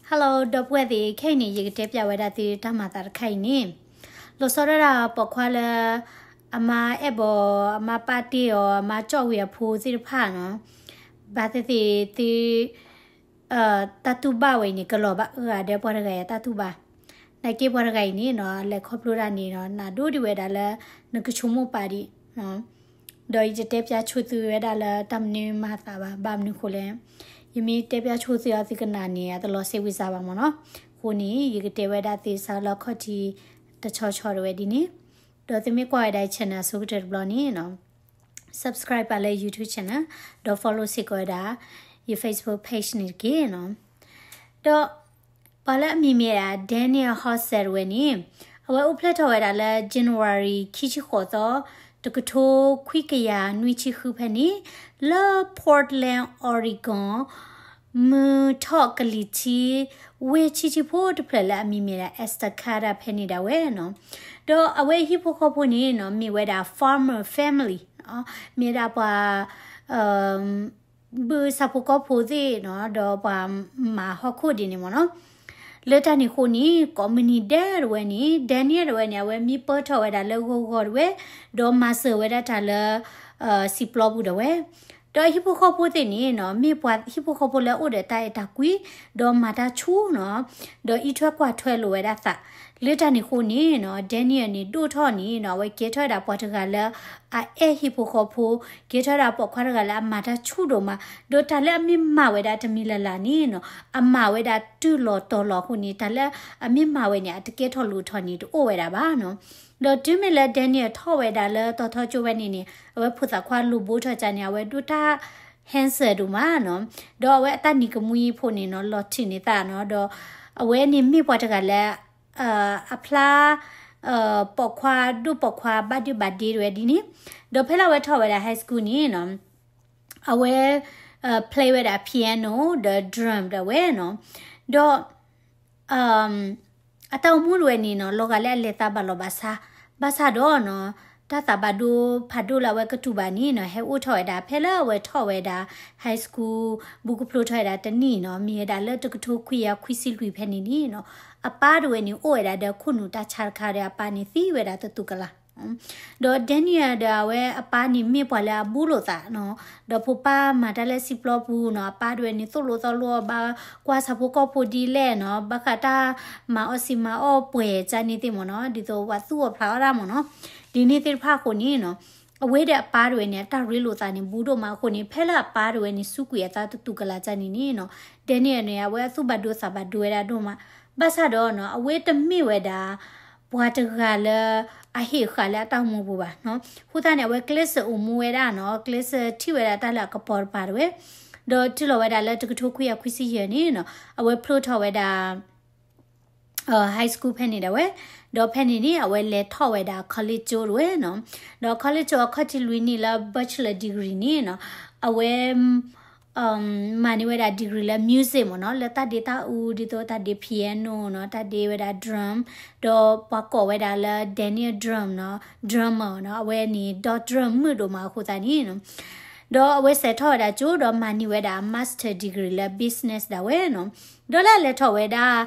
Hello ဒီပုၢ်ဝဲၢ်သ့ၣ်, ခဲအံၤန့ၣ် ယကတဲပျးဝဲဒၣ်သုတၢ်မၤသးတခါအံၤန့ၣ်, လီၤဆီဒၣ်တၢ်ပိာ်ခွါလၢ အမါအဲၣ်ဘီ, အမါပာ်တ့ၢ်အီၤ, အမါကၠီၣ်ဝံၤအဖိသ့ၣ်တဖၣ်နီၤ, ဘၣ်သ့ၣ်သ့ၣ်သု တၢ်တူၢ်ဘၣ်ဝဲအံၤန့ၣ် ကလီၤဘၣ်အဂၤဒီးပှၤတဂၤအံၤတၢ်တူၢ်ဘၣ်, နာ်က့ပှၤတဂၤအံၤန့ၣ်နီၤ လဲၤခီဖျိတၢ်န့ၣ်နီၤ နၢ်ဒိၣ်ဒံးဝဲဒၣ်လၢ နကဆိကမိၣ်ပာ်ဒံး ဒီးယတတဲပျးဆိသုဝဲဒၣ်လၢတၢ်မနုၤမၤသးဘၣ်, ဘၣ်မနုၤဃိလဲၣ်, ယမ့ၢ်တဲပျးဆိသုအီၤသုကနၣ်န့ၣ် အတလီၤစဲဝံၤစၢ်ဘၣ်မ့ၢ်နီၤ, အဃိန့ၣ် ယကတဲဝဲဒၣ်သုစးလၢခီၣ်ထံးတဆီဆီဒၣ်ဝဲဒ်န့ၣ်, ဒီးသုမ့ၢ်ကွၢ်ဝဲဒၣ် channel အဆိကတၢၢ်တဘျီန့ၣ်နီၤ subscribe ပာ်လၢ YouTube channel, ဒီး follow စ့ၢ်ကီးဝဲဒၣ် ယ Facebook page န့ၣ်တက့ၢ်နီၤ, ဒီး ပှၤလၢအမံၤမ့ၢ်ဒၣ် Daniel Hauser ဝဲန့ၣ်, အဝဲအိၣ်ဖျဲၣ်ထီၣ်ဝဲဒၣ်လၢ January ခံဆံဃိးသီ, တကထိခွံကယၤနွံဆံဃုဖဲန့ၣ်, လၢ Portland Oregon မုၢ်ထီၣ်ကလံၤထံး ဝ့ၢ်ဆံးဆံးဖိတဖျၢၣ်လၢအမံၤမ့ၢ်ဒၣ် Estacada ဖဲန့ၣ်ဒၣ်ဝဲနီၤ, ဒီးအဝဲဟံၣ်ဖိဃီဖိန့ၣ်နီၤ မ့ၢ်ဝဲဒၣ် farmer family, မ့ၢ်ဒၣ်ပှၤ ဘုၣ်ဆၣ်ဖိကီၢ်ဖိသ့ၣ်နီၤ ဒီးပှၤမၤဟီၣ်ခိၣ်ဒ်န့ၣ်မ့ၢ်နီၤ, လၢတၢ်န့ၣ်အဃိန့ၣ် ကိးမုၢ်နံၤဒဲးတဝဲန့ၣ် Daniel တဝဲန့ၣ် အဝဲမံပၢၢ်ထီၣ်ဝဲဒၣ်လၢဂီၤဂီၤတဝဲ, ဒီးမၤစၢၤဝဲဒၣ်တၢ်လၢ စံာ်ပျီပူၤတဝဲ, ဒီးဟံၣ်ဖိဃီဖိသ့ၣ်န့ၣ်နီၤ မ့ၢ်ပှၤဟံၣ်ဖိဃီဖိလၢအအိၣ်ဒီးတၢ်အဲၣ်တၢ်ကွံ, ဒီးမၤတၢ်ဆူၣ်နီၤ, ဒီးအံးထွဲကွၢ်ထွဲလိာ်ဝဲဒၣ်သး, လၢတၢ်န့ၣ်အဃိန့ၣ်နီၤ Daniel န့ၣ်ဒိၣ်ထီၣ်န့ၣ်နီၤ အဝဲကဲထီၣ်ဝဲဒၣ်ပှၤတဂၤလၢ အအဲၣ်ဟံၣ်ဖိဃီဖိ, ကဲထီၣ်ဝဲဒၣ်ပိာ်ခွါတဂၤလၢအမၤတၢ်ဆူၣ်ဒိၣ်မး, ဒီးတၢ်လၢအမ့ၢ်မၤဝဲဒၣ်တမံၤလၢ်လၢ်န့ၣ်နီၤ အမၤဝဲဒၣ်တုၤလီၤတီၤလီၤအဃိန့ၣ် တၢ်လၢအမ့ၢ်မၤဝဲန့ၣ် အတကဲထီၣ်လိၣ်ထီၣ်န့ၣ် တအိၣ်ဝဲဒၣ်ဘၣ်နီၤ, ဒီးတုၤမ့ၢ်လၢ Daniel ထီၣ်ဝဲဒၣ်လၢတီၤထီကၠိဝဲန့ၣ်န့ၣ် အဝဲဖိသၣ်ခွါလိၣ်ဘိထီၣ်ကန့ၣ် အဝဲဒိၣ်တၢ် handsome ဒိၣ်မးနီၤ, ဒီးအဝဲအတၢ်နံၤကမှံဖိန့ၣ်နီၤ လီၤထုးန့ၢ်သးနီၤ, ဒီးအဝဲန့ၣ်မ့ၢ်ပှၤတဂၤလၢ အဖျါ ပိာ်ခွါဒိၣ်ပိာ်ခွါဘၣ်ဒ့ဘၣ်ဒ့တဝဲဒ်န့ၣ်, ဒီးဖဲလၢအဝဲထီၣ်ဝဲဒၣ် high school န့ၣ်နီၤ အဝဲ play ဝဲဒၣ် piano ဒီး drum ဒၣ်ဝဲနီၤ, ဒီး အတၢ်အိၣ်မူတဝဲန့ၣ်နီၤ လီၤဂာ်လၢအလဲၤသးဘၣ်လီၤဘၣ်ဆါ, ဘၣ်ဆၣ်ဒီးနီၤ တၢ်သးဘၣ်ဒိဖးဒိၣ်လၢအဝဲကတူၢ်ဘၣ်န့ၣ်နီၤ ဟဲအိၣ်ထီၣ်ဝဲဒၣ် ဖဲလၢအဝဲထီၣ်ဝဲဒၣ် high school ဘူးကဖျိထီၣ်ဝဲဒၣ်တနံၣ်နီၤ မ့ၢ်ဝဲဒၣ်လၢတကထိခွံကယၤခွံဆံလွံၢ်ဖဲန့ၣ်န့ၣ်နီၤ အပၢ်တဝဲန့ၣ်အိၣ်ဝဲဒၣ်ဒီးခိၣ်နူာ်တၢ်ဆါတခါဒီးအပၢ်န့ၣ်သံဝဲဒၣ်သတူၢ်ကလာ် ဒီး Daniel ဒီးအဝဲအပၢ်န့ၣ်မ့ၢ်ပှၤလၢအဘူးလိာ်သးနီၤ, ဒီးဖိပၢ်မၤတၢ်လၢစံာ်ပျီပူၤနီၤ အပၢ်တဝဲန့ၣ်သိၣ်လိသီလိအီၤ ဘၣ်ကွၢ်ဆၣ်ဖိကီၢ်ဖိဒ်လဲၣ်နီၤ ဘၣ်ဃးတၢ်မၤအီၣ်စံာ်မၤအီၣ်ပှဲၤကန့ၣ်သ့ၣ်မ့ၢ်နီၤ ဒ်သိးပှၤသူၣ်အီၣ်ဖျးအီၣ်တၢ်မ့ၢ်နီၤ, ဒ်န့ၣ်သ့ၣ်တဖၣ်အဃိန့ၣ်နီၤ အဝဲဒီးအပၢ်တဝဲန့ၣ် အတၢ်ရ့လိာ်သးန့ၣ် ဘူးဒိၣ်မးအဃိန့ၣ် ဖဲလၢအပၢ်တဝဲန့ၣ် စူးကွံာ်အသးသတူၢ်ကလာ်ကန့ၣ်န့ၣ်နီၤ Daniel န့ၣ် အဝဲအသူၣ်ဘၣ်ဒိသးဘၣ်ဒိဝဲဒၣ်ဒိၣ်မး, ဘၣ်ဆၣ်ဒီးနီၤ အဝဲတမ့ၢ်ဝဲဒၣ် ပှၤတဂၤလၢ အဟ့ၣ်ဃာ်လၢအတၢ်အိၣ်မူပူၤဘၣ်နီၤ, အဃိသတးန့ၣ် အဝဲကျဲးစၢးအိၣ်မူဝဲဒၣ်နီၤ ကျဲးစၢးထံၣ်ဝဲဒၣ်တၢ်လၢအကပီၤတပၤတဝဲ, ဒီးတုၤလီၤဝဲဒၣ်လၢတကထိခွံကယၤခွံဆံယဲၢ်န့ၣ်နီၤ အဝဲဖျိထီၣ်ဝဲဒၣ် high school ဖဲန့ၣ်ဒၣ်ဝဲ, ဒီးဖဲန့ၣ်န့ၣ် အဝဲလဲၤထီၣ်ဝဲဒၣ် college ကၠိတဝဲနီၤ, ဒီး college ကၠိအခီၣ်ထံးလွံၢ်နံၣ်လၢ bachelor degree န့ၣ်နီၤ, အဝဲ မၤန့ၢ်ဝဲဒၣ် degree လၢ music မ့ၢ်နီၤ, လၢတၢ်ဒ့တၢ်အူ ဒ်သိးတၢ်ဒ့ piano နီၤ, တၢ်ဒ့ဝဲဒၣ် drum, ဒီးပှၤကိးဝဲဒၣ်လၢ Daniel Drum နီၤ, drummer နီၤ, အဝဲန့ၣ် ဒီ drum မုာ်ဒိၣ်မးအဃိသတးန့ၣ်နီၤ, ဒီးအဝဲစးထီၣ်ဝဲဒၣ်ကၠိ ဒီးမၤန့ၢ်ဝဲဒၣ် master degree လၢ business ဒၣ်ဝဲနီၤ, ဒီးလၢအလဲၤထီၣ်ဝဲဒၣ်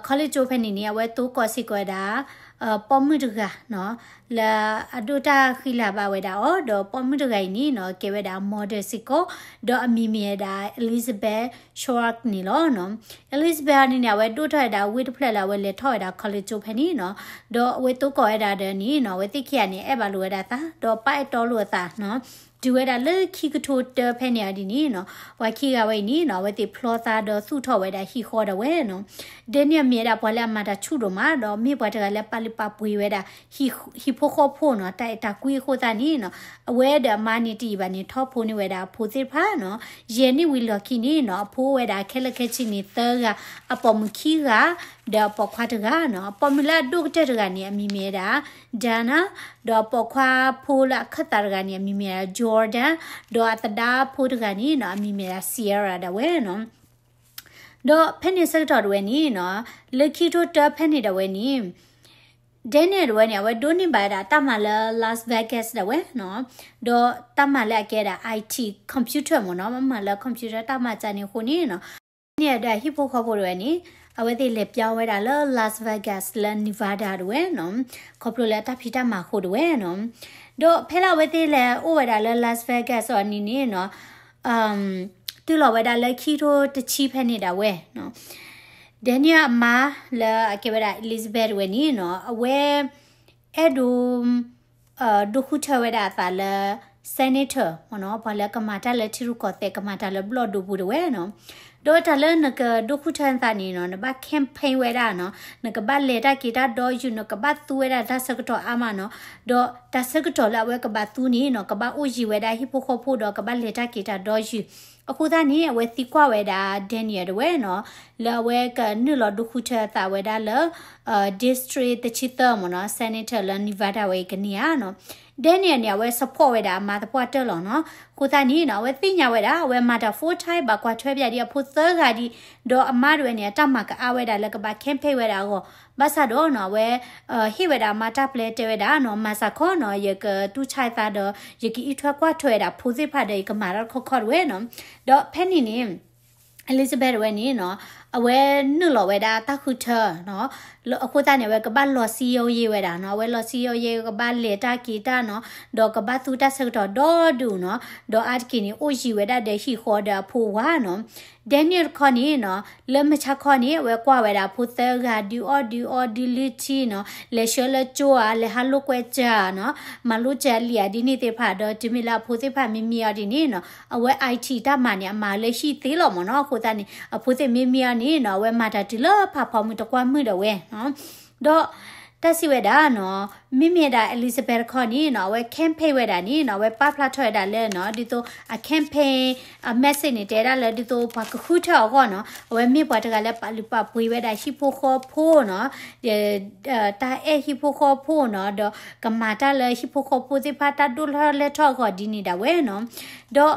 college ကၠိဖဲန့ၣ်န့ၣ် အဝဲသိၣ်ကီးစ့ၢ်ကီးဝဲဒၣ် ပိာ်မုၣ်တဂၤနီၤ, လၢအဒိၣ်တၢ်ဃံလၤဘၣ်ဝဲဒၣ်အီၤ, ဒီးပိာ်မုၣ်တဂၤအံၤန့ၣ်နီၤ ကဲဝဲဒၣ် model စ့ၢ်ကီး, ဒီးအမံၤမ့ၢ်ဝဲဒၣ် Elizabeth Schwartz န့ၣ်လီၤနီၤ. Elizabeth န့ၣ်န့ၣ် အဝဲဒိၣ်ထီၣ်ဝဲဒၣ်ဝ့ၢ်တဖျၢၣ်လၢအဝဲလဲၤထီၣ်ဝဲဒၣ် college ကၠိဖဲန့ၣ်နီၤ, ဒီးအဝဲသိၣ်ကီးဝဲဒၣ်ဒီးန့ၣ်နီၤ အဝဲသ့ၣ်ခံဂၤန့ၣ် အဲၣ်ဘၣ်လိာ်ဝဲဒၣ်သး, ဒီးပာ်အဲၣ်တီလိာ်အသးနီၤ တုၤဝဲဒၣ်လၢခံကထိတၢဖဲန့ၣ်အဒ်န့ၣ်နီၤ, ပှၤခံဂၤဝဲအံၤန့ၣ်နီၤ အဝဲသ့ၣ်ဖျီသးဒီးသူၣ်ထီၣ်ဝဲဒၣ်ဟံၣ်ဃီဒၣ်ဝဲနီၤ. Daniel မ့ၢ်ဝဲဒၣ်ပှၤလၢအမၤတၢ်ဆူၣ်ဒိၣ်မး ဒီးမ့ၢ်ပှၤတဂၤလၢပာ်လုၢ်ပာ်ပှ့ၤဝဲဒၣ် ဟံၣ်ဖိဃီဖိနီၤ တၢ်အဲၣ်တၢ်ကွံအဃိသတးန့ၣ်နီၤ, အဝဲဒီးအမါန့ၣ်တယံာ်ဘၣ်န့ၣ် ထီၣ်ဖိန့ၢ်ဝဲဒၣ်အဖိသ့ၣ်တဖၣ်နီၤ. ယဲၢ်နံၣ်ဝံၤလီၢ်ခံန့ၣ်နီၤ အဖိအိၣ်ဝဲဒၣ်ခဲလၢာ်ခဲဆ့န့ၣ် သၢဂၤ, အပိာ်မုၣ်ခံဂၤ ဒီးအပိာ်ခွါတဂၤနီၤ. အပိာ်မုၣ်လၢအဒိၣ်ကတၢၢ်တဂၤန့ၣ် အမံၤမ့ၢ်ဝဲဒၣ် Dana, ဒီးအပိာ်ခွါဖိလၢအခၢၣ်သးတဂၤန့ၣ် အမံၤမ့ၢ်ဝဲဒၣ် Jordan, ဒီးအသဒါဖိတဂၤန့ၣ်နီၤ အမံၤမ့ၢ်ဝဲဒၣ် Sierra ဒၣ်ဝဲနီၤ. ဒီးဖဲန့ၣ်ဆၢကတီၢ်ဒၣ်ဝဲန့ၣ်နီၤ လၢခံကထိတၢဖဲန့ၣ်ဒၣ်ဝဲန့ၣ် Daniel ဒၣ်ဝဲန့ၣ် အဝဲဒိးန့ၢ်ဘၣ်ဝဲဒၣ်တၢ်မၤလၢ Las Vegas ဒၣ်ဝဲနီၤ, ဒီးတၢ်မၤလၢအကဲဒၣ် IT computer မ့ၢ်နီၤ, မၤလၢ computer တၢ်မၤကန့ၣ်အဃိန့ၣ်နီၤ န့ၣ်ဒီးဟံၣ်ဖိဃီဖိတဝဲန့ၣ် အဝဲသ့ၣ်လဲၤပၠီဝဲဒၣ်လၢ Las Vegas လၢ Nevada တဝဲနီၤ, ခီဖျိလၢတၢ်ဖံးတၢ်မၤအဃိတဝဲနီၤ. ဒီးဖဲလၢအဝဲသ့ၣ်လဲၤအိၣ်ဝဲဒၣ်လၢ Las Vegas အီၤန့ၣ်န့ၣ်နီၤ တုၤလီၤဝဲဒၣ်လၢခံကထိတဆံဖဲန့ၣ်ဒၣ်ဝဲနီၤ, Daniel အမါလၢအကဲဝဲဒၣ် Elizabeth တဝဲန့ၣ်နီၤ အဝဲ အဲၣ်ဒိး ဒိဃုထၢဝဲဒၣ်အသးလၢ senator မ့ၢ်နီၤ, ပှၤလၢကမၤတၢ်လၢထံရူၢ်ကီၢ်သဲး ကမၤတၢ်လၢဘျီၣ်ဒိပူၤတဝဲနီၤ. ဒီးတၢ်လၢနကဒိဃုထၢနသးန့ၣ်နီၤ နဘၣ် campaign ဝဲဒၣ်နီၤ, နကဘၣ်လဲၤတၢ်က့ၤတၢ်ဒီယူၢ်, နကဘၣ်သူဝဲဒၣ်တၢ်ဆၢကတီၢ်အါမးနီၤ. ဒီးတၢ်ဆၢကတီၢ်လၢအဝဲကဘၣ်သူန့ၣ်နီၤ ကဘၣ်အိၣ်ယံၤဝဲဒၣ်ဟံၣ်ဖိဃီဖိဒီးကဘၣ်လဲၤတၢ်က့ၤတၢ်ဒီယူၢ်. အဃိသတးန့ၣ် အဝဲသံကွၢ်ဝဲဒၣ် Daniel တဝဲနီၤ, လၢအဝဲကနုာ်လီၤဒိဃုထၢအသးဝဲဒၣ်လၢ district တဆံသၢမ့ၢ်နီၤ, senator လၢ Nevada ဝဲအံၤကန့ၢ်ဧါနီၤ. Daniel န့ၣ် အဝဲ support ဝဲဒၣ်အမါသပှၢ်တၢၢ်လီၤနီၤ. အဃိသတးန့ၣ်နီၤ အဝဲသ့ၣ်ညါဝဲဒၣ် အဝဲမၤတၢ် full time ဘၣ်ကွၢ်ထွဲပၠးဒ်အဖိသၢဂၤဒံး, ဒီးအမါတဝဲန့ၣ် အတၢ်မၤကအါဝဲဒၣ်လၢကဘၣ် campaign ဝဲဒၣ်အဂီၢ်, ဘၣ်ဆၣ်ဒီးနီၤ အဝဲ ဟ့ၣ်ဝဲဒၣ်အမါတၢ်ပျဲတဲဝဲဒၣ်နီၤ, မၤစၢၤခီနီၤ ယကတူၢ်ဆါသးဒီး ယကအံးထွဲကွၢ်ထွဲဝဲဒၣ်ဖိသ့ၣ်တဖၣ်ဒီး ယကမၤတၢ်တခီခီတဝဲနီၤ. ဒီးဖဲန့ၣ်န့ၣ် Elizabeth တဝဲန့ၣ်နီၤ အဝဲနုာ်လီၤဝဲဒၣ်တၢ်ဃုထၢနီၤ, အဃိသတးန့ၣ် အဝဲကဘၣ်လီၤစံယိယ့ဝဲဒၣ်နီၤ, အဝဲလီၤစံယိယ့ ကဘၣ်လဲၤတၢ်က့ၤတၢ်နီၤ, ဒီးကဘၣ်သူတၢ်ဆၢကတီၢ်ဒီဒူၣ်နီၤ, ဒီးအါတက့ၢ်န့ၣ် အိၣ်ယံၤဝဲဒၣ်ဒီးဟံၣ်ဃီဒီးအဖိဝၤနီၤ. Daniel တခီန့ၣ်နီၤ လၢမုၢ်ဆါခီန့ၣ် အဝဲကွၢ်ဝဲဒၣ်အဖိသၢဂၤ ဒုးအီၣ်ဒုးအီ ဒုးလုၢ်ထံနီၤ, လဲၤဆှၢလၢကၠိဧါ, လဲၤဟးလိာ်ကွဲစၢၤဧါနီၤ, မၤလိစၢၤအလံာ်ဧါ ဒ်န့ၣ်သ့ၣ်တဖၣ်ဒီး တုၤမ့ၢ်လၢအဖိသ့ၣ်တဖၣ်မ့မ့ၢ်အီၤဒ်န့ၣ်နီၤ, အဝဲ IT တၢ်မၤန့ၣ် အမၤလၢဟံၣ်သ့လီၤမ့ၢ်နီၤ. အဃိသတးန့ၣ် အဖိသ့ၣ်မ့မ့ၢ်အီၤန့ၣ်နီၤ အဝဲမၤတၢ်တုၤလၢဖးဖီမုၢ်တကွၢ်မုၢ်ဒီးဝဲနီၤ. ဒီးတၢ်စံးဝဲဒၣ်နီၤ, မ့မ့ၢ်ဒၣ် Elizabeth တခီန့ၣ်နီၤ အဝဲ campaign ဝဲဒၣ်န့ၣ်နီၤ အဝဲပာ်ဖျါထီၣ်ဝဲဒၣ်လၢနီၤ ဒ်သိးအ campaign အ message န့ၣ် တဲဒၣ်လၢဒ်သိးပှၤကဃုထၢအဂီၢ်နီၤ, အဝဲမ့ၢ်ပှၤတဂၤလၢပာ်လုၢ်ပာ်ပှ့ၤဝဲဒၣ်ဟံၣ်ဖိဃီဖိနီၤ, တၢ်အဲၣ်ဟံၣ်ဖိဃီဖိနီၤ, ဒီးကမၤတၢ်လၢဟံၣ်ဖိဃီဖိသ့ၣ်တဖၣ် တၢ်ဒိၣ်ထီၣ်လဲၢ်ထီၣ်အဂီၢ်ဒ်န့ၣ်ဒၣ်ဝဲနီၤ. ဒီး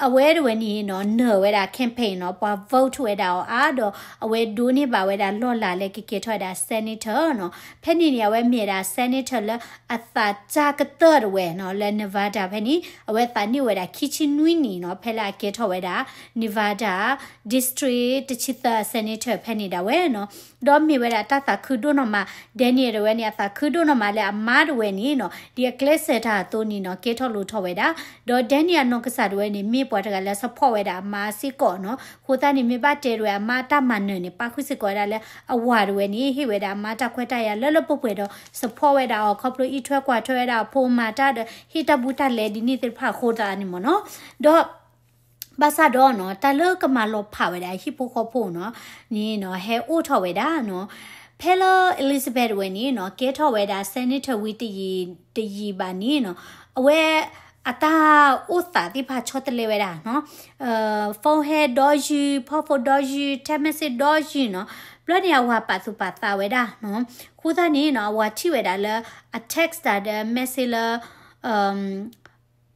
အဝဲတဝဲန့ၣ်နီၤ နၢၤဝဲဒၣ် campaign နီၤ, ပှၤ vote ဝဲဒၣ်အီၤအါဒီး အဝဲဒိးန့ၢ်ဘၣ်ဝဲဒၣ်လီၢ်လၤလၢကကဲထီၣ်ဝဲဒၣ် senator နီၤ. ဖဲန့ၣ်န့ၣ် အဝဲမ့ၢ်ဝဲဒၣ် senator လၢအသးစၢ်ကတၢၢ်တဝဲနီၤ, လၢ Nevada ဖဲန့ၣ် အဝဲသးန့ၢ်ဝဲဒၣ်ခံဆံနွံနံၣ်နီၤ, ဖဲလၢအကဲထီၣ်ဝဲဒၣ် Nevada District တဆံသၢ senator ဖဲန့ၣ်ဒၣ်ဝဲနီၤ. ဒီးမ့ၢ်ဝဲဒၣ်တၢ်သးခုဒိၣ်နီၢ်မး, Daniel တဝဲန့ၣ် အသးခုဒိၣ်နီၢ်မးလၢအမါတဝဲန့ၣ်နီၤ ဒ်အကျဲးစၢးတၢ်အသိးန့ၣ်နီၤ ကဲထီၣ်လိၣ်ထီၣ်ဝဲဒၣ်. ဒီး Daniel အနီၢ်ကစၢ်တဝဲန့ၣ် မ့ၢ်ပှၤတဂၤလၢ support ဝဲဒၣ်အမါစ့ၢ်ကီးနီၤ. အဃိသတးန့ၣ် မ့ၢ်ဘၣ်တဲတဝဲအမါတၢ်မၤနၢၤန့ၣ် ပာ်ဃုာ်စ့ၢ်ကီးဝဲဒၣ်လၢအဝၤတဝဲန့ၣ် ဟ့ၣ်ဝဲဒၣ်အမါတၢ်ခွဲးတၢ်ယာ်လၢလၢပှဲၤပှဲၤဒီး support ဝဲဒၣ်အီၤ ခီဖျိအံးထွဲကွၢ်ထွဲဝဲဒၣ်အဖိမၤတၢ်ဒီး ဟ့ၣ်တၢ်ဘူးတၢ်လဲဒ်န့ၣ်သ့ၣ်တဖၣ်အဃိသတးန့ၣ်မ့ၢ်နီၤ. ဒီး ဘၣ်ဆၣ်ဒီးနီၤ တၢ်လၢကမၤလီၤဖးဝဲဒၣ်ဟံၣ်ဖိဃီဖိနီၤ န့ၣ်နီၤ ဟဲအိၣ်ထီၣ်ဝဲဒၣ်နီၤ. ဖဲလၢ Elizabeth တဝဲန့ၣ်နီၤ ကဲထီၣ်ဝဲဒၣ် senator ဝံၤတယံာ်တယံာ်ဘၣ်န့ၣ်နီၤ အဝဲ အတၢ်အိၣ်သးသ့ၣ်တဖၣ်ဆီတလဲဝဲဒၣ်နီၤ, phone ဟဲဒီယုၢ်, ဖီဖိဒီယုၢ်, text message ဒီယုၢ်နီၤ. ဘျီန့ၣ် အဝၤပာ်သူၣ်ပာ်သးဝဲဒၣ်နီၤ. အဃိသတးန့ၣ်နီၤ အဝၤထံၣ်ဝဲဒၣ်လၢ အ text တၢ်ဒီး message လၢ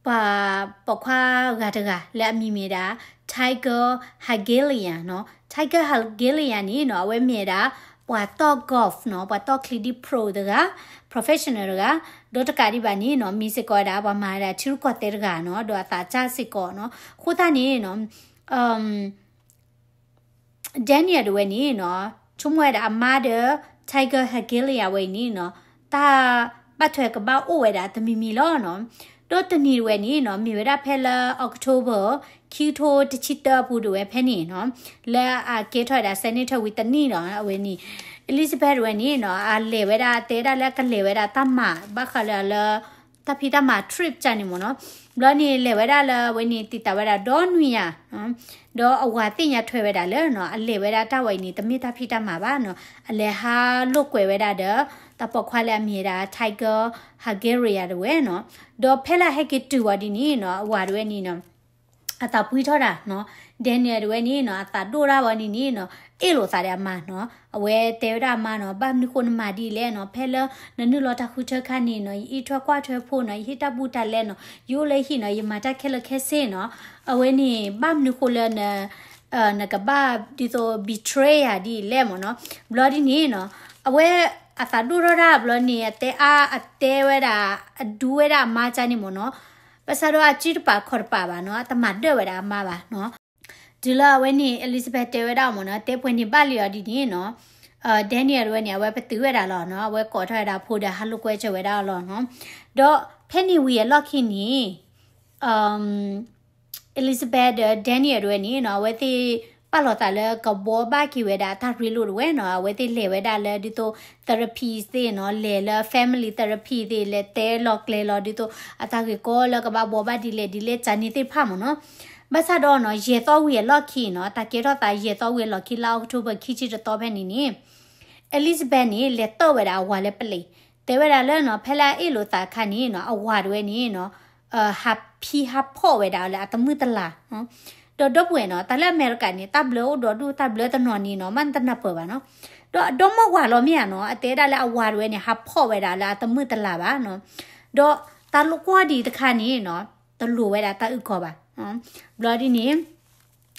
ပှၤပိာ်ခွါဂၤတဂၤလၢအမံၤမ့ၢ်ဒၣ် Tiger Hegelian နီၤ. Tiger Hegelian န့ၣ်နီၤ အဝဲမ့ၢ်ဝဲဒၣ် ပှၤတီၢ် golf နီၤ, ပှၤတီၢ်ချံဒ် pro တဂၤ, professional တဂၤ, ဒီးတကးဒံးဘၣ်န့ၣ်နီၤ မ့ၢ်စ့ၢ်ကီးဝဲဒၣ်ပှၤမၤဝဲဒၣ်ထံရူၢ်ကီၢ်သဲးတဂၤနီၤ, ဒီးအသးစၢ်စ့ၢ်ကီးနီၤ. အဃိသတးန့ၣ်နီၤ Daniel တဝဲန့ၣ်နီၤ ဆိကမိၣ်ဝဲဒၣ်အမါဒီး Tiger Hegelian ဝဲအံၤန့ၣ်နီၤ တၢ်ဘၣ်ထွဲကဘၣ်အိၣ်ဝဲဒၣ်တမံၤမံၤလီၤနီၤ. ဒီးတနံၤတဝဲန့ၣ်နီၤ မ့ၢ်ဝဲဒၣ်ဖဲလၢ October ခံကထိတဆံတၢအပူၤတဝဲဖဲန့ၣ်နီၤ လၢအကဲထီၣ်ဝဲဒၣ် senator ဝံၤတနံၣ်နီၤ အဝဲန့ၣ် Elizabeth တဝဲန့ၣ်နီၤ အလဲၤဝဲဒၣ် တဲဒၣ်လၢကလဲၤဝဲဒၣ်တၢ်မၤ ဘၣ်ဃးလၢလၢ တၢ်ဖံးတၢ်မၤ trip ကန့ၣ်မ့ၢ်နီၤ. ဘျီန့ၣ် လဲၤဝဲဒၣ်လၢအဝဲန့ၣ် တံာ်တာ်ဝဲဒၣ်ဒီနွံယၤ ဒီးအဝၤသ့ၣ်ညါထွဲဝဲဒၣ်လၢနီၤ အလဲၤဝဲဒၣ်တၢ်ဝဲအံၤန့ၣ် တမ့ၢ်တၢ်ဖံးတၢ်မၤဘၣ်နီၤ, အလဲၤဟးလိာ်ကွဲဝဲဒၣ်ဒီး တၢ်ပိာ်ခွါလၢအမံၤဝဲဒၣ် Tiger Hegelian တဝဲနီၤ. ဒီးဖဲလၢအဟဲက့ၤတုၤဝဲဒ်န့ၣ်နီၤ အဝၤတဝဲန့ၣ်နီၤ အသးပှံၢ်ထီၣ်တၢ်နီၤ, Daniel တဝဲန့ၣ်နီၤ အသးဒိၣ်ဒၣ်ဝဲန့ၣ်န့ၣ်နီၤ အ့ၣ်လိာ်သးဒီးအမါနီၤ, အဝဲတဲဝဲဒၣ်အမါနီၤ ဘၣ်မနုၤဃိနမၤဒ်လဲၣ်နီၤ, ဖဲလၢနနုာ်လီၤတၢ်ဃုထၢခါန့ၣ်နီၤ ယအံးထွဲကွၢ်ထွဲဖိနီၤ ယဟ့ၣ်တၢ်ဘူးတၢ်လဲနီၤ ယအိၣ်လၢဟံၣ်နီၤ ယမၤတၢ်ခဲလၢာ်ခဲဆ့နီၤ, အဝဲန့ၣ် ဘၣ်မနုၤဃိလၢန နကဘၣ်ဒ်သိး betray ယၤဒ်လဲၣ်မ့ၢ်နီၤ. ဘျီဒ်န့ၣ်နီၤ အဝဲအသးဒိၣ်ထီၣ်ဒၣ်ဘျီန့ၣ် အတဲအါ အတဲဝဲဒၣ် အဒူဝဲဒၣ်အမါကန့ၣ်မ့ၢ်နီၤ, ဘၣ်ဆၣ်ဒီးအစုတပာ်ခီၣ်တပာ်ဘၣ်နီၤ အတမၤဒၢၣ်ဝဲဒၣ်အမါဘၣ်နီၤ. တုၤလၢအဝဲန့ၣ် Elizabeth တဲဝဲဒၣ်အီၤမ့ၢ်နီၤ, တဲပှဲၤန့ၢ်ဘၣ်လံအီၤဒ်န့ၣ်နီၤ, Daniel တဝဲန့ၣ် အဝဲပတုာ်ဝဲဒၣ်လီၤနီၤ, အဝဲကိးထီၣ်ဝဲဒၣ်အဖိဒီး ဟးလိာ်ကွဲစၢၤဝဲဒၣ်အီၤလီၤနီၤ. ဒီးဖဲန့ၣ်ဝံၤအလီၢ်ခံန့ၣ် Elizabeth ဒီး Daniel တဝဲန့ၣ်နီၤ, အဝဲသ့ၣ်ပာ်လီၤသးလၢကဘှီဘၣ်က့ၤဝဲဒၣ်တၢ်ရ့လိာ်တဝဲနီၤ, အဝဲသ့ၣ်လဲၤဝဲဒၣ်လၢဒ်သိး therapy သ့ၣ်နီၤ, လဲၤလၢ family therapy သ့ၣ် လဲၤတဲလီၤကျဲၤလီၤဒ်သိး အတၢ်ဂ့ၢ်ကီလၢကဘၣ်ဘှီဘၣ်ဒ်လဲၣ်ဒ်လဲၣ် ကန့ၣ်သ့ၣ်တဖၣ်မ့ၢ်နီၤ. ဘၣ်ဆၣ်ဒီးနီၤ ယဲၢ်သီဝံၤအလီၢ်ခံနီၤ, တၢ်ကဲထီၣ်သးယဲၢ်သီဝံၤအလီၢ်ခံ လါ October ခံဆံတသီဖဲန့ၣ်န့ၣ် Elizabeth န့ၣ် လဲၤတၢၢ်ဝဲဒၣ်အဝၤလၢပလံး, တဲဝဲဒၣ်လၢနီၤ ဖဲလၢအအ့ၣ်လိာ်သးအခါန့ၣ်နီၤ, အဝၤတဝဲန့ၣ်နီၤ, ဟးဖံးဟးဖီၣ်ဝဲဒၣ်လၢအတမုာ်တလၤ, ဒီးဒီပုၢ်ဝဲၢ်နီၤ, တၢ်လၢအမဲရကၤန့ၣ် တၢ်ဘျၢအိၣ်ဒီဒူၣ် တၢ်ဘျၢတနီၤန့ၣ်နီၤ မ့ၢ်နတနၢ်ပၢၢ်ဘၣ်နီၤ, ဒီးအဒီမါဝၤလီၤမ့ၢ်ဧါနီၤ, အတဲဒၣ်လၢအဝၤတဝဲန့ၣ် ဟးဖီၣ်ဝဲဒၣ်လၢအတမုာ်တလၤဘၣ်နီၤ, ဒီးတၢ်လိာ်ကွီၢ်ဒံးတခါန့ၣ်နီၤ, တလိၣ်ဝဲဒၣ်တၢ်အုၣ်ကီၤဘၣ်, ဘျီဒ်န့ၣ်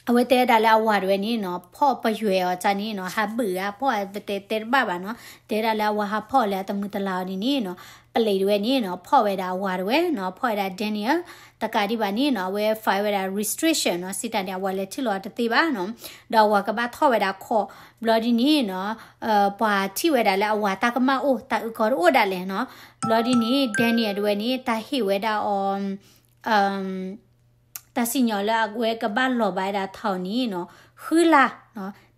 အဝဲတဲဒၣ်လၢအဝၤတဝဲန့ၣ်နီၤ, ဖီၣ်ပယွဲအီၤတၢ်န့ၣ်နီၤ, ဟးဘုးဧါ, ဖီၣ်တဲတဲတဘၣ်ဘၣ်နီၤ, တဲဒၣ်လၢအဝၤဟးဖီၣ်လၢအတမုာ်တလၤအီၤဒ်န့ၣ်နီၤ, ပလံးတဝဲန့ၣ်နီၤ, ဖီၣ်ဝဲဒၣ်အဝၤတဝဲနီၤ, ဖီၣ်ဝဲဒၣ် Daniel, တကးဒံးဘၣ်န့ၣ်နီၤ, အဝဲ file ဝဲဒၣ် registration နီၤ, စံးတၢ်န့ၣ် အဝၤလဲၤထံၣ်လီၤတသ့ဘၣ်နီၤ, ဒီးအဝၤကဘၣ်ထီၣ်ဝဲဒၣ်ခီၣ်, ဘျီဒ်န့ၣ်နီၤ, ပှၤထံၣ်ဝဲဒၣ်လၢအဝၤတၢ်ကမၣ်အိၣ် တၢ်အုၣ်ကီၤတအိၣ်ဒၣ်လဲာ်နီၤ, ဘျီဒ်န့ၣ် Daniel တဝဲန့ၣ် တၢ်ဟ့ၣ်ဝဲဒၣ်အီၤ တၢ်စံၣ်ညီၣ်လၢအဝဲကဘၣ်လီၤဘၣ်ဝဲဒၣ်ထီၣ်န့ၣ်နီၤ, ဃုလါ,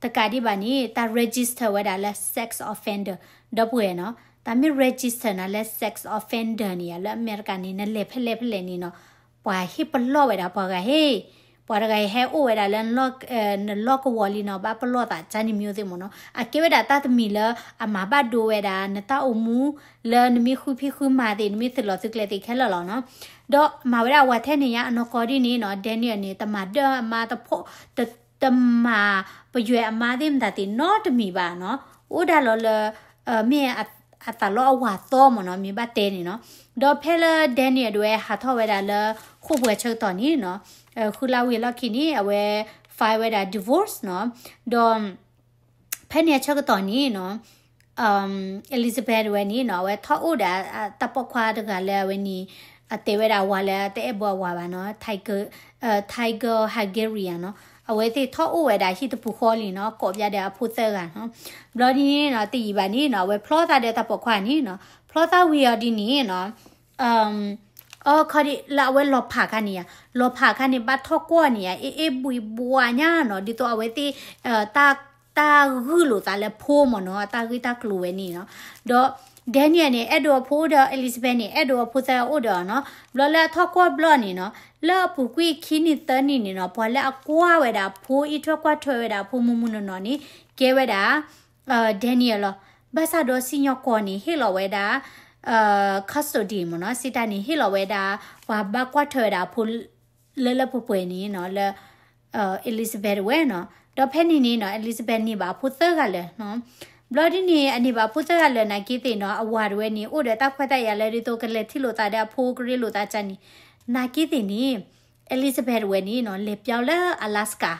တကးဒံးဘၣ်န့ၣ် တၢ် register ဝဲဒၣ်လၢ sex offender, ဒီပုၢ်ဝဲၢ်နီၤ, တၢ်မ့ၢ် register နၤလၢ sex offender န့ၣ်ယါ လၢအမဲရကၤန့ၣ် နလဲၤဖဲလဲၣ်ဖဲလဲၣ်န့ၣ်နီၤ, ပှၤဟ့ၣ်ပလီၢ်ဝဲဒၣ်ပှၤဂၤဟ့ၣ်, ပှၤတဂၤအံၤဟဲအိၣ်ဝဲဒၣ်လၢ နလီၢ်ကဝီၤလံနီၤ, ဘၣ်ပလီၢ်သး ကန့ၣ်မ့ၢ်အိၣ်သ့ၣ်မ့ၢ်နီၤ, အကဲဝဲဒၣ်တၢ်တမံၤလၢ အမၤဘၣ်ဒိဝဲဒၣ် နတၢ်အိၣ်မူ လၢနမ့ၢ်ဃုဖံးဃုမၤသ့ၣ် နမ့ၢ်သုးလီၤသုးကျဲသ့ၣ်ခဲလၢာ်လီၤနီၤ, ဒီးမၤဝဲဒၣ်အဝၤထဲန့ၣ်ညါ အနီၢ်ကီၢ်ဒ်န့ၣ်နီၤ, Daniel န့ၣ် တမၤဒၢအမါတဖိ, တမၤပယွဲအမါသ့ၣ်မတၤသ့ၣ်နီတမံၤဘၣ်နီၤ, အိၣ်ဒၣ်လီၤလၢ မ့ၢ်အသးလီအဝၤသီမ့ၢ်နီၤ, မ့ၢ်ဘၣ်တဲန့ၣ်နီၤ, ဒီးဖဲလၢ Daniel တဝဲဟးထီၣ်ဝဲဒၣ်လၢ ဃိာ်ပှဲၤဆၢကတီၢ်န့ၣ်နီၤ, ဃုလါဝံၤအလီၢ်ခံန့ၣ် အဝဲ file ဝဲဒၣ် divorce နီၤ, ဒီး ဖဲန့ၣ်အဆၢကတီၢ်န့ၣ်နီၤ, Elizabeth တဝဲန့ၣ်နီၤ, အဝဲထီၣ်အိၣ်ဒီးတၢ်ပိာ်ခွါတဂၤလၢအဝဲန့ၣ် အတဲဝဲဒၣ်အဝၤလၢအတအဲၣ်ဘၢအဝၤဘၣ်နီၤ, Tiger, Tiger Hagarian နီၤ, အဝဲသ့ၣ်ထီၣ်အိၣ်ဝဲဒၣ်ဟံၣ်တပူၤဃီလံနီၤ, ကိးပၠးဒီးအဖိသၢဂၤနီၤ, ဘျီဒ်န့ၣ်နီၤ, တယံာ်ဘၣ်န့ၣ်နီၤ, အဝဲဖျီသးဒီးတၢ်ပိာ်ခွါန့ၣ်နီၤ, ဖျီသးဝံၤအီၤဒ်န့ၣ်နီၤ အခီဒ်လၢအဝဲလီၤဖးခါန့ၣ်ယါ, လီၤဖးခါန့ၣ် ဘၣ်ထီၣ်ကွီၢ်န့ၣ်ယါ, အ့ၣ်အ့ၣ်ဘှံးဘှါညါနီၤ, ဒ်သိးအဝဲသ့ၣ် တၢ်ဂုာ်လိာ်သးလၢဖိမ့ၢ်နီၤ, တၢ်ဂ့ၢ်တၢ်ကျိၤဝဲန့ၣ်နီၤ, ဒီး Daniel န့ၣ် အဲၣ်ဒိးအဖိအိၣ်ဒီး Elizabeth န့ၣ် အဲၣ်ဒိးအဖိသၢဂၤအိၣ်ဒီးနီၤ, ဘျီလၢအထီၣ်ကွီၢ်ဘျီန့ၣ်နီၤ, လၢအပူၤကွံာ်ခံနံၣ်သၢနံၣ်န့ၣ်နီၤ, ပှၤလၢအကွၢ်ဝဲဒၣ်အဖိ အံးထွဲကွၢ်ထွဲဝဲဒၣ်အဖိမုၢ်မုၢ်နီၢ်နီၢ်န့ၣ် ကဲဝဲဒၣ် Daniel လီၤ. ဘၣ်ဆၣ်ဒီးစံၣ်ညီၣ်ကွီၢ်န့ၣ် ဟ့ၣ်လီၤဝဲဒၣ် custody မ့ၢ်နီၤ, စံးတၢ်န့ၣ် ဟ့ၣ်လီၤဝဲဒၣ် ပှၤဘၣ်ကွၢ်ထွဲဝဲဒၣ်အဖိ လၢလၢပှဲၤပှဲၤန့ၣ်နီၤ, လၢ Elizabeth တဝဲနီၤ. ဒီးဖဲန့ၣ်န့ၣ်နီၤ Elizabeth န့ၢ်ဘၣ်အဖိသၢဂၤလၢာ်နီၤ. ဘျီဒ်န့ၣ် အန့ၢ်ဘၣ်အဖိသၢဂၤလၢာ်နာ်က့သ့ၣ်နီၤ, အဝၤတဝဲန့ၣ် အိၣ်ဒီးတၢ်ခွဲးတၢ်ယာ်လၢဒ်သိးကလဲၤထံၣ်လိာ်သးဒီးအဖိ ကရ့လိာ်သးကန့ၣ်, နာ်က့သ့ၣ်န့ၣ် Elizabeth တဝဲန့ၣ်နီၤ လဲၤပျီလၢ Alaska,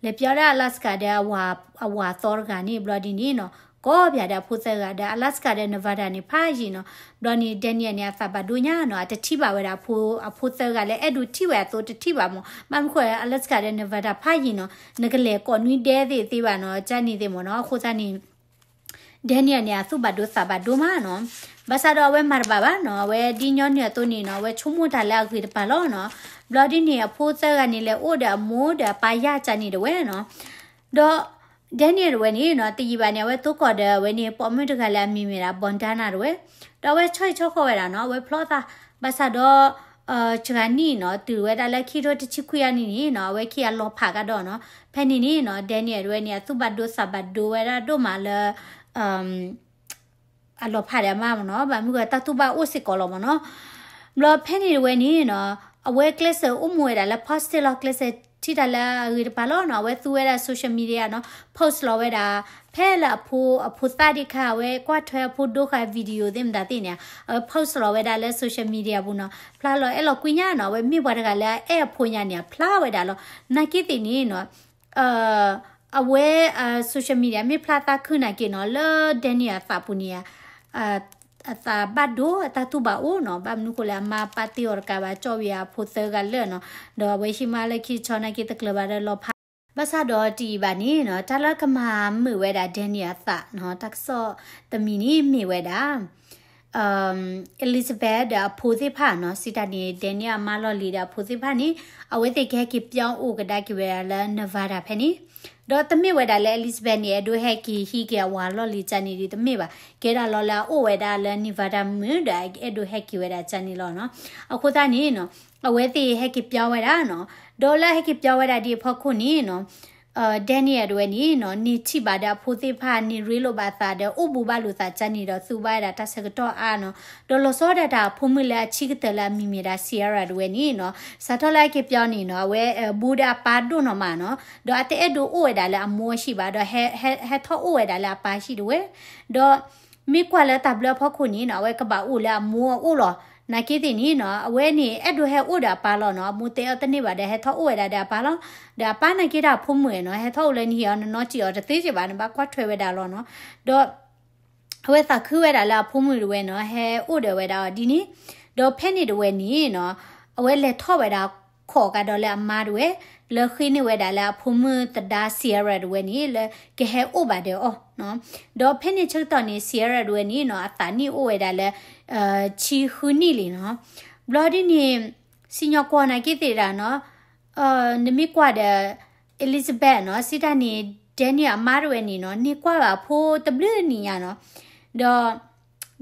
လဲၤပျီလၢ Alaska ဒီး အဝၤသီတဂၤန့ၣ် ဘျီဒ်န့ၣ်နီၤ, ကိးပၠးဒီးအဖိသၢဂၤဒီး Alaska ဒီး Nevada န့ၣ် ဖးယံာ်နီၤ. ဘျီန့ၣ် Daniel န့ၣ် အသးဘၣ်ဒိညါနီၤ, အတထံၣ်ဘၣ်ဝဲဒၣ်အဖိသၢဂၤလၢအဲၣ်ဒိးထံၣ်ဝဲအသိး တထံၣ်ဘၣ်မ့ၢ်, ဘၣ်မနုၤဃိ Alaska ဒီး Nevada ဖးယံာ်နီၤ, နကလဲၤကိးနွံဒဲသ့ၣ်သ့ဘၣ်နီၤ, ကန့ၣ်သ့ၣ်မ့ၢ်နီၤ. အဃိသတးန့ၣ် Daniel န့ၣ် အသူၣ်ဘၣ်ဒိသးဘၣ်ဒိမးနီၤ. ဘၣ်ဆၣ်ဒီးအဝဲမၤတဘၣ်ဘၣ်နီၤ, အဝဲဒ်ညီနုၢ်အသိးန့ၣ်နီၤ, အဝဲဆိကမိၣ်တၢ်လၢအဂ့ၤတပၤလီၤနီၤ. ဘျီဒ်န့ၣ် အဖိသၢဂၤန့ၣ် လဲၤအိၣ်ဒီးအမိၢ်ဒီးအပၢ်ယၢ်ကန့ၣ်တဝဲနီၤ. ဒီး Daniel တဝဲန့ၣ်နီၤ, တယံာ်ဘၣ်န့ၣ် အဝဲသကိးဒီးအဝဲန့ၣ် ပိာ်မုၣ်တဂၤလၢအမံၤမ့ၢ်ဒၣ် Bondana တဝဲ, ဒီးအဝဲဆီဟံၣ်ဆီဃီဝဲဒၣ်နီၤ, အဝဲဖျီသး, ဘၣ်ဆၣ်ဒီး စှၤနံၣ်နီၤ, တုၤဝဲဒၣ်လၢခံထိတဆံခွံအနံၣ်န့ၣ်နီၤ, အဝဲခံဂၤလီၤဖးကဒီးနီၤ. ဖဲန့ၣ်န့ၣ်နီၤ, Daniel တဝဲန့ၣ် အသူၣ်ဘၣ်ဒိသးဘၣ်ဒိဝဲဒၣ်ဒိၣ်မးလၢ အလီၤဖးဒီးအမါမ့ၢ်နီၤ, ဘၣ်မနုၤဃိတၢ်တူၢ်ဘၣ်အိၣ်စ့ၢ်ကီးလီၤမ့ၢ်နီၤ. ဘျီဖဲန့ၣ်တဝဲန့ၣ်နီၤ, အဝဲကျဲးစၢးအိၣ်မူဝဲဒၣ်လၢ positive လီၤ, ကျဲးစၢးထံၣ်တၢ်လၢအဂ့ၤတပၤလီၤနီၤ. အဝဲသူဝဲဒၣ် social media နီၤ, post လီၤဝဲဒၣ် ဖဲလၢအဖိ အဖိသၣ်ဒံးခါ အဝဲကွၢ်ထွဲအဖိဒိဃာ် video သ့ၣ်မတၤသ့ၣ်န့ၣ်, အဝဲ post လီၤဝဲဒၣ်လၢ social media ပူၤနီၤ, ဖျါလီၤအဲၣ်လီၤကွံညါနီၤ. အဝဲမ့ၢ်ပှၤတဂၤလၢအအဲၣ်အဖိညါန့ၣ် အဖျါဝဲဒၣ်လီၤ. နာ်က့သ့ၣ်န့ၣ်နီၤ အဝဲ social media မ့ၢ်ဖျါသးခုနာ်က့နီၤ, လၢ Daniel အသးပူၤန့ၣ် အသးဘၣ်ဒိ အတၢ်တူၢ်ဘၣ်အိၣ်နီၤ. ဘၣ်မနုၤဃိလဲၣ် အမါပာ်တ့ၢ်အီၤတကးဘၣ် ကၠီၣ်ဝံၤအဖိသၢဂၤလၢာ်နီၤ. ဒီးအဝဲဟံးမါလၢခံဆီနာ်က့ တကျၢၤဘၣ်ဒီးလီၤဖး ဘၣ်ဆၣ်ဒီးတယံာ်ဘၣ်န့ၣ်နီၤ တၢ်လၢကမၤမုာ်ဝဲဒၣ် Daniel အသးနီၤ တၢ်ကစီၣ်တမံၤန့ၣ်မ့ၢ်ဝဲဒၣ် Elizabeth ဒီးအဖိသ့ၣ်တဖၣ်နီၤ စံးတၢ်န့ၣ် Daniel အမါလီၢ်လံၤဒီးအဖိသ့ၣ်တဖၣ်န့ၣ် အဝဲသ့ၣ်ကဟဲက့ၤပၠီအိၣ်ကဒါက့ၤဝဲဒၣ်လၢ Nevada ဖဲန့ၣ် ဒီးတမ့ၢ်ဝဲဒၣ်လၢ Elizabeth န့ၣ် အဲၣ်ဒိးဟဲက့ၤဟံးက့ၤအဝၤလီၢ်လံၤကန့ၣ်ဒ်တမ့ၢ်ဘၣ်, ကဲဒၣ်လီၤလၢအအိၣ်ဝဲဒၣ်လၢ Nevada မုၢ်ဒီးအဲၣ်ဒိးဟဲက့ၤဝဲဒၣ်ကန့ၣ်လီၤနီၤ. အဃိသတးန့ၣ်နီၤ အဝဲသ့ၣ်ဟဲက့ၤပၠီဝဲဒၣ်နီၤ, ဒီးလၢဟဲက့ၤပၠီဝဲဒၣ်ဒ်အဖီခိၣ်န့ၣ်နီၤ Daniel တဝဲန့ၣ်နီၤ န့ၢ်ထံၣ်ဘၣ်ဒီးအဖိသ့ၣ်တဖၣ် န့ၢ်ရ့လိာ်ဘၣ်အသးဒီး အိၣ်ဘူးဘၣ်လိာ်သးကန့ၣ်ဒီး သူဘၣ်ဝဲဒၣ်တၢ်ဆၢကတီၢ်အါနီၤ, ဒီးလီၤဆီဒၣ်တၢ်အဖိမုၣ်လၢအဆံးကတၢၢ်လၢအမံၤမ့ၢ်ဒၣ် Sierra တဝဲန့ၣ်နီၤ စးထီၣ်လၢဟဲက့ၤပၠီန့ၣ်နီၤ အဝဲဘူးဒီးအပၢ်ဒိၣ်နီၢ်မးနီၤ, ဒီးအတအဲၣ်ဒိးအိၣ်ဝဲဒၣ်လၢအမိၢ်အဟံၣ်ဘၣ် ဒီးဟဲထီၣ်အိၣ်ဝဲဒၣ်လၢအပၢ်ဟံၣ်တဝဲ, ဒီး မ့ၢ်ကွၢ်လၢတၢ်ဘျၢအဖီခိၣ်န့ၣ်နီၤ အဝဲကဘၣ်အိၣ်လၢအမိၢ်အအိၣ်လီၤ. နာ်က့သ့ၣ်န့ၣ်နီၤ အဝဲန့ၣ်အဲၣ်ဒိးဟဲအိၣ်ဒီးအပၢ်လီၤနီၤ, အမိၢ်တဲအီၤတန့ၢ်ဘၣ်ဒီး ဟဲထီၣ်အိၣ်ဝဲဒၣ်ဒီးအပၢ်လီၤ. ဒီးအပၢ်နာ်က့တၢ်အဖိမုၣ်နီၤ ဟဲထီၣ်အိၣ်လၢနဟံၣ်အီၤ နနီၢ်ကံၣ်အီၤတသ့က့ဘၣ် နဘၣ်ကွၢ်ထွဲဝဲဒၣ်လီၤနီၤ. ဒီး အဝဲသးခုဝဲဒၣ်လၢအဖိမုၣ်တဝဲနီၤ ဟဲအိၣ်ဒီးဝဲဒၣ်အီၤဒ်န့ၣ်, ဒီးဖဲန့ၣ်တဝဲန့ၣ်နီၤ အဝဲလဲၤထီၣ်ဝဲဒၣ်ခိးကဒီးလၢအမါတဝဲ လၢဃ့န့ၢ်ဝဲဒၣ်လၢအဖိမုၣ်သဒါ Sierra တဝဲန့ၣ် လၢကဟဲအိၣ်ဘၣ်ဒီးအီၤနီၤ. ဒီးဖဲန့ၣ်ဆၢကတီၢ်န့ၣ် Sierra တဝဲန့ၣ်နီၤ အသးနံၣ်အိၣ်ဝဲဒၣ်လၢ ဆံဃုနံၣ်လံနီၤ. ဘျီဒ်န့ၣ် စံၣ်ညီၣ်ကွီၢ်နာ်က့သ့ၣ်ဒၣ်နီၤ နမ့ၢ်ကွၢ်ဒီး Elizabeth နီၤ စံးတၢ်န့ၣ် Daniel အမါတဝဲန့ၣ်နီၤ န့ၢ်ကွၢ်ဘၣ်အဖိတဘျုးနံၣ်ညါနီၤ. ဒီး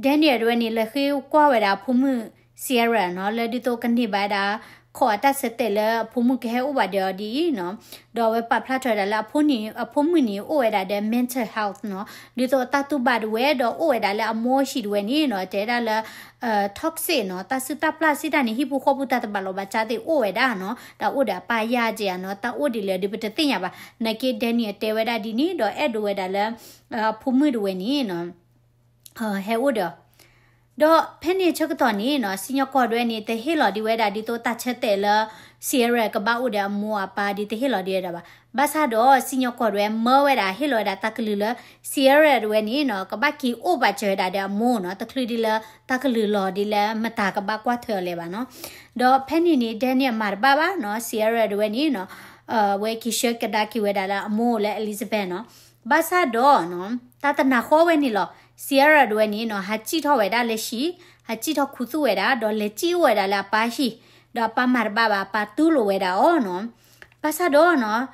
Daniel တဝဲန့ၣ် လဲၤဃ့ကွၢ်ဝဲဒၣ်အဖိမုၣ် Sierra နီၤ လၢဒ်သိးကန့ၢ်ဘၣ်ဝဲဒၣ် ခိးအတၢ်ဆၢတဲာ်လၢအဖိမုၣ်ကဟဲအိၣ်ဘၣ်ဒီးအီၤဒ်အံၤနီၤ. ဒီးအဝဲပာ်ဖျါထီၣ်ဝဲဒၣ်လၢအဖိမုၣ်န့ၣ် အိၣ်ဝဲဒၣ်ဒီး mental health နီၤ ဒ်သိးအတၢ်တူၢ်ဘၣ်တဝဲ ဒီးအိၣ်ဝဲဒၣ်လၢအမိၢ်ဟံၣ်တဝဲန့ၣ်နီၤ တဲဒၣ်လၢ toxic နီၤ တၢ်စုၣ်တၢ်ပျၢ်စံးတၢ်န့ၣ် ဟံၣ်ဖိဃီဖိတၢ်တဘၣ်လိာ်ဘၣ်စးသ့ၣ်အိၣ်ဝဲဒၣ်နီၤ. တၢ်အိၣ်ဒီးအပၢ်ယၢ်က့ၤဧါနီၤ တၢ်အိၣ်ဒ်လဲၣ်ဒ်ပတသ့ၣ်ညါဘၣ်. နာ်က့ Daniel တဲဝဲဒၣ်ဒ်န့ၣ် ဒီးအဲၣ်ဒိးဝဲဒၣ်လၢ အဖိမုၣ်တဝဲန့ၣ်နီၤ ဟဲအိၣ်ဒီးအီၤ. ဒီးဖဲန့ၣ်ဆၢကတီၢ်န့ၣ်နီၤ စံၣ်ညီၣ်ကွီၢ်တဝဲန့ၣ် တဟ့ၣ်လီၤဒံးဝဲဒၣ်ဒ်သိးတၢ်ဆၢတဲာ်လၢ Sierra ကဘၣ်အိၣ်ဒီးအမိၢ်အပၢ်ဒ်တဟ့ၣ်လီၤဒံးဝဲဒၣ်ဘၣ်. ဘၣ်ဆၣ်ဒီးစံၣ်ညီၣ်ကွီၢ်တဝဲမၢဝဲဒၣ်ဟ့ၣ်လီၤဝဲဒၣ်တၢ်ကလုၢ်လၢ Sierra တဝဲန့ၣ်နီၤ ကဘၣ်က့ၤအိၣ်ပာ်စၢၤဝဲဒၣ်ဒီးအမိၢ်နီၤ တချုးဒ်လၢတၢ်ကလုၢ်လီၤဒ်လၢမတၤကဘၣ်ကွၢ်ထွဲအီၤလဲၣ်ဘၣ်နီၤ. ဒီးဖဲန့ၣ်န့ၣ် Daniel မၤတဘၣ်ဘၣ်နီၤ Sierra တဝဲန့ၣ်နီၤ အဝဲက့ၤဆှၢကဒါက့ၤဝဲဒၣ်လၢအမိၢ်လၢ Elizabeth နီၤ. ဘၣ်ဆၣ်ဒီးနီၤ တၢ်တနၤဃီဝဲန့ၣ်လီၤ Sierra တဝဲန့ၣ်နီၤ ဟးစံၣ်ထီၣ်ဝဲဒၣ်လၢဟံၣ် ဟးစံၣ်ထီၣ်ခူသူၣ်ဝဲဒၣ် ဒီးလဲၤစံၣ်အိၣ်ဝဲဒၣ်လၢအပၢ်ဟံၣ် ဒီးအပၢ်မၤတဘၣ်ဘၣ် အပၢ်တူၢ်လိာ်ဝဲဒၣ်အီၤနီၤ. ဘၣ်ဆၣ်ဒီးနီၤ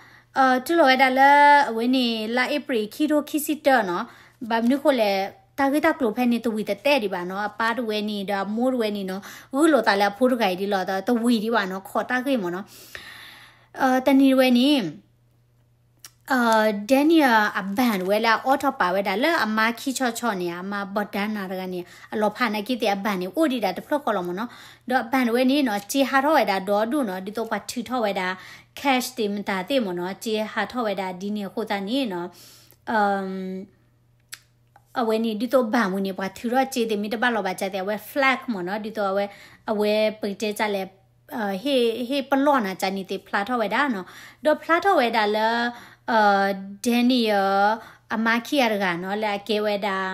တုၤလီၤဝဲဒၣ်လၢအဝဲန့ၣ် လါအ့ဖြ့ၣ်ခံထိခံဆံတၢနီၤ ဘၣ်မနုၤဃိလဲၣ် တၢ်ဂ့ၢ်တၢ်ကျိၤဖဲန့ၣ်တဝံၤတတဲဒံးဘၣ်နီၤ အပၢ်တဝဲန့ၣ်ဒီးအမိၢ်တဝဲန့ၣ်နီၤ ဂုာ်လိာ်သးလၢအဖိတဂၤအံၤဒ်လီၤ တဝံၤဒံးဘၣ်နီၤ ခိးတၢ်ဂ့ၢ်မ့ၢ်နီၤ တနံၤတဝဲန့ၣ် Daniel အဘၣ်တဝဲလၢအအိးထီၣ်ပာ်ဝဲဒၣ်လၢအမါခံဆီဆီန့ၣ် အမါ Bondana တဂၤန့ၣ် အလီၤဖးနာ်က့သ့ၣ်အဘၣ်န့ၣ် အိၣ်ဒံးဒၣ်တဖျၢၣ်ဃီလီၤမ့ၢ်နီၤ. ဒီးအဘၣ်တဝဲန့ၣ်နီၤ စ့ဟးထီၣ်ဝဲဒၣ်ဒီဒူၣ်နီၤ ဒ်သိးပှၤထုးထီၣ်ဝဲဒၣ် cash သ့ၣ်မတၤသ့ၣ်မ့ၢ်နီၤ စ့ဟးထီၣ်ဝဲဒၣ်ဒ်န့ၣ်အဃိသတးန့ၣ်နီၤ အဝဲန့ၣ် ဒ်သိးဘၣ်မူန့ၣ် ပှၤထုးထီၣ်စ့သ့ၣ်မ့ၢ်တဘၣ်လီၤဘၣ်စးသ့ၣ် အဝဲ flag မ့ၢ်နီၤ ဒ်သိးအဝဲ အဝဲပကတဲစၢ်လဲၣ် ဟ့ၣ်ပလီၢ်နၤစးန့ၣ်သ့ၣ်ဖျါထီၣ်ဝဲဒၣ်နီၤ. ဒီးဖျါထီၣ်ဝဲဒၣ်လၢ Daniel အမါခံဂၤတဂၤနီၤ လၢအကဲဝဲဒၣ်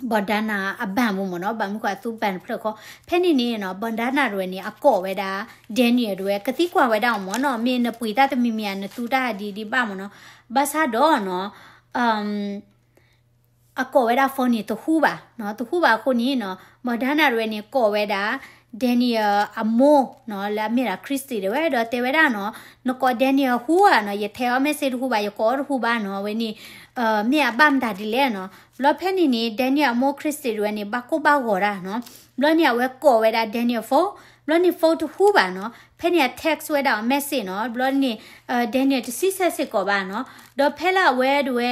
Bondana အဘၣ်မူမ့ၢ်နီၤ ဘၣ်မနုၤဃိအသူဘၣ်တဖျၢၣ်ဃီ ဖဲန့ၣ်န့ၣ်နီၤ Bondana တဝဲန့ၣ် အကိးဝဲဒၣ် Daniel တဝဲ ကသံကွၢ်ဝဲဒၣ်အီၤမ့ၢ်နီၤ မ့ၢ်နပှ့ၤတၢ်တမံၤမံၤဧါ နသူတၢ်ဒ်ဒ်ဘၣ်မ့ၢ်နီၤ. ဘၣ်ဆၣ်ဒီးနီၤ အကိးဝဲဒၣ် phone န့ၣ် တဟူဘၣ်နီၤ တဟူဘၣ်အဃိန့ၣ်နီၤ Bondana တဝဲန့ၣ် ကိးဝဲဒၣ် Daniel အမိၢ်နီၤ လၢအမ့ၢ်ဒၣ် Christy တဝဲ ဒီးတဲဝဲဒၣ်နီၤ နကိး Daniel ဟူဧါနီၤ ယထဲအီၤ message တဟူဘၣ် ယကိးအီၤတဟူဘၣ်နီၤ အဝဲန့ၣ် မ့ၢ်အဘၣ်မတၤဒ်လဲၣ်နီၤ. ဘျီဖဲန့ၣ်န့ၣ် Daniel အမိၢ် Christy တဝဲန့ၣ် ဘၣ်ကိၢ်ဘၣ်ဂီၤတၢ်နီၤ. ဘျီန့ၣ် အဝဲကိးဝဲဒၣ် Daniel phone ဘျီန့ၣ် phone တဟူဘၣ်နီၤ. ဖဲန့ၣ် အ text ဝဲဒၣ်အီၤ message နီၤ ဘျီန့ၣ် Daniel တဆံဆဲစ့ၢ်ကီးဘၣ်နီၤ. ဒီးဖဲလၢအဝဲတဝဲ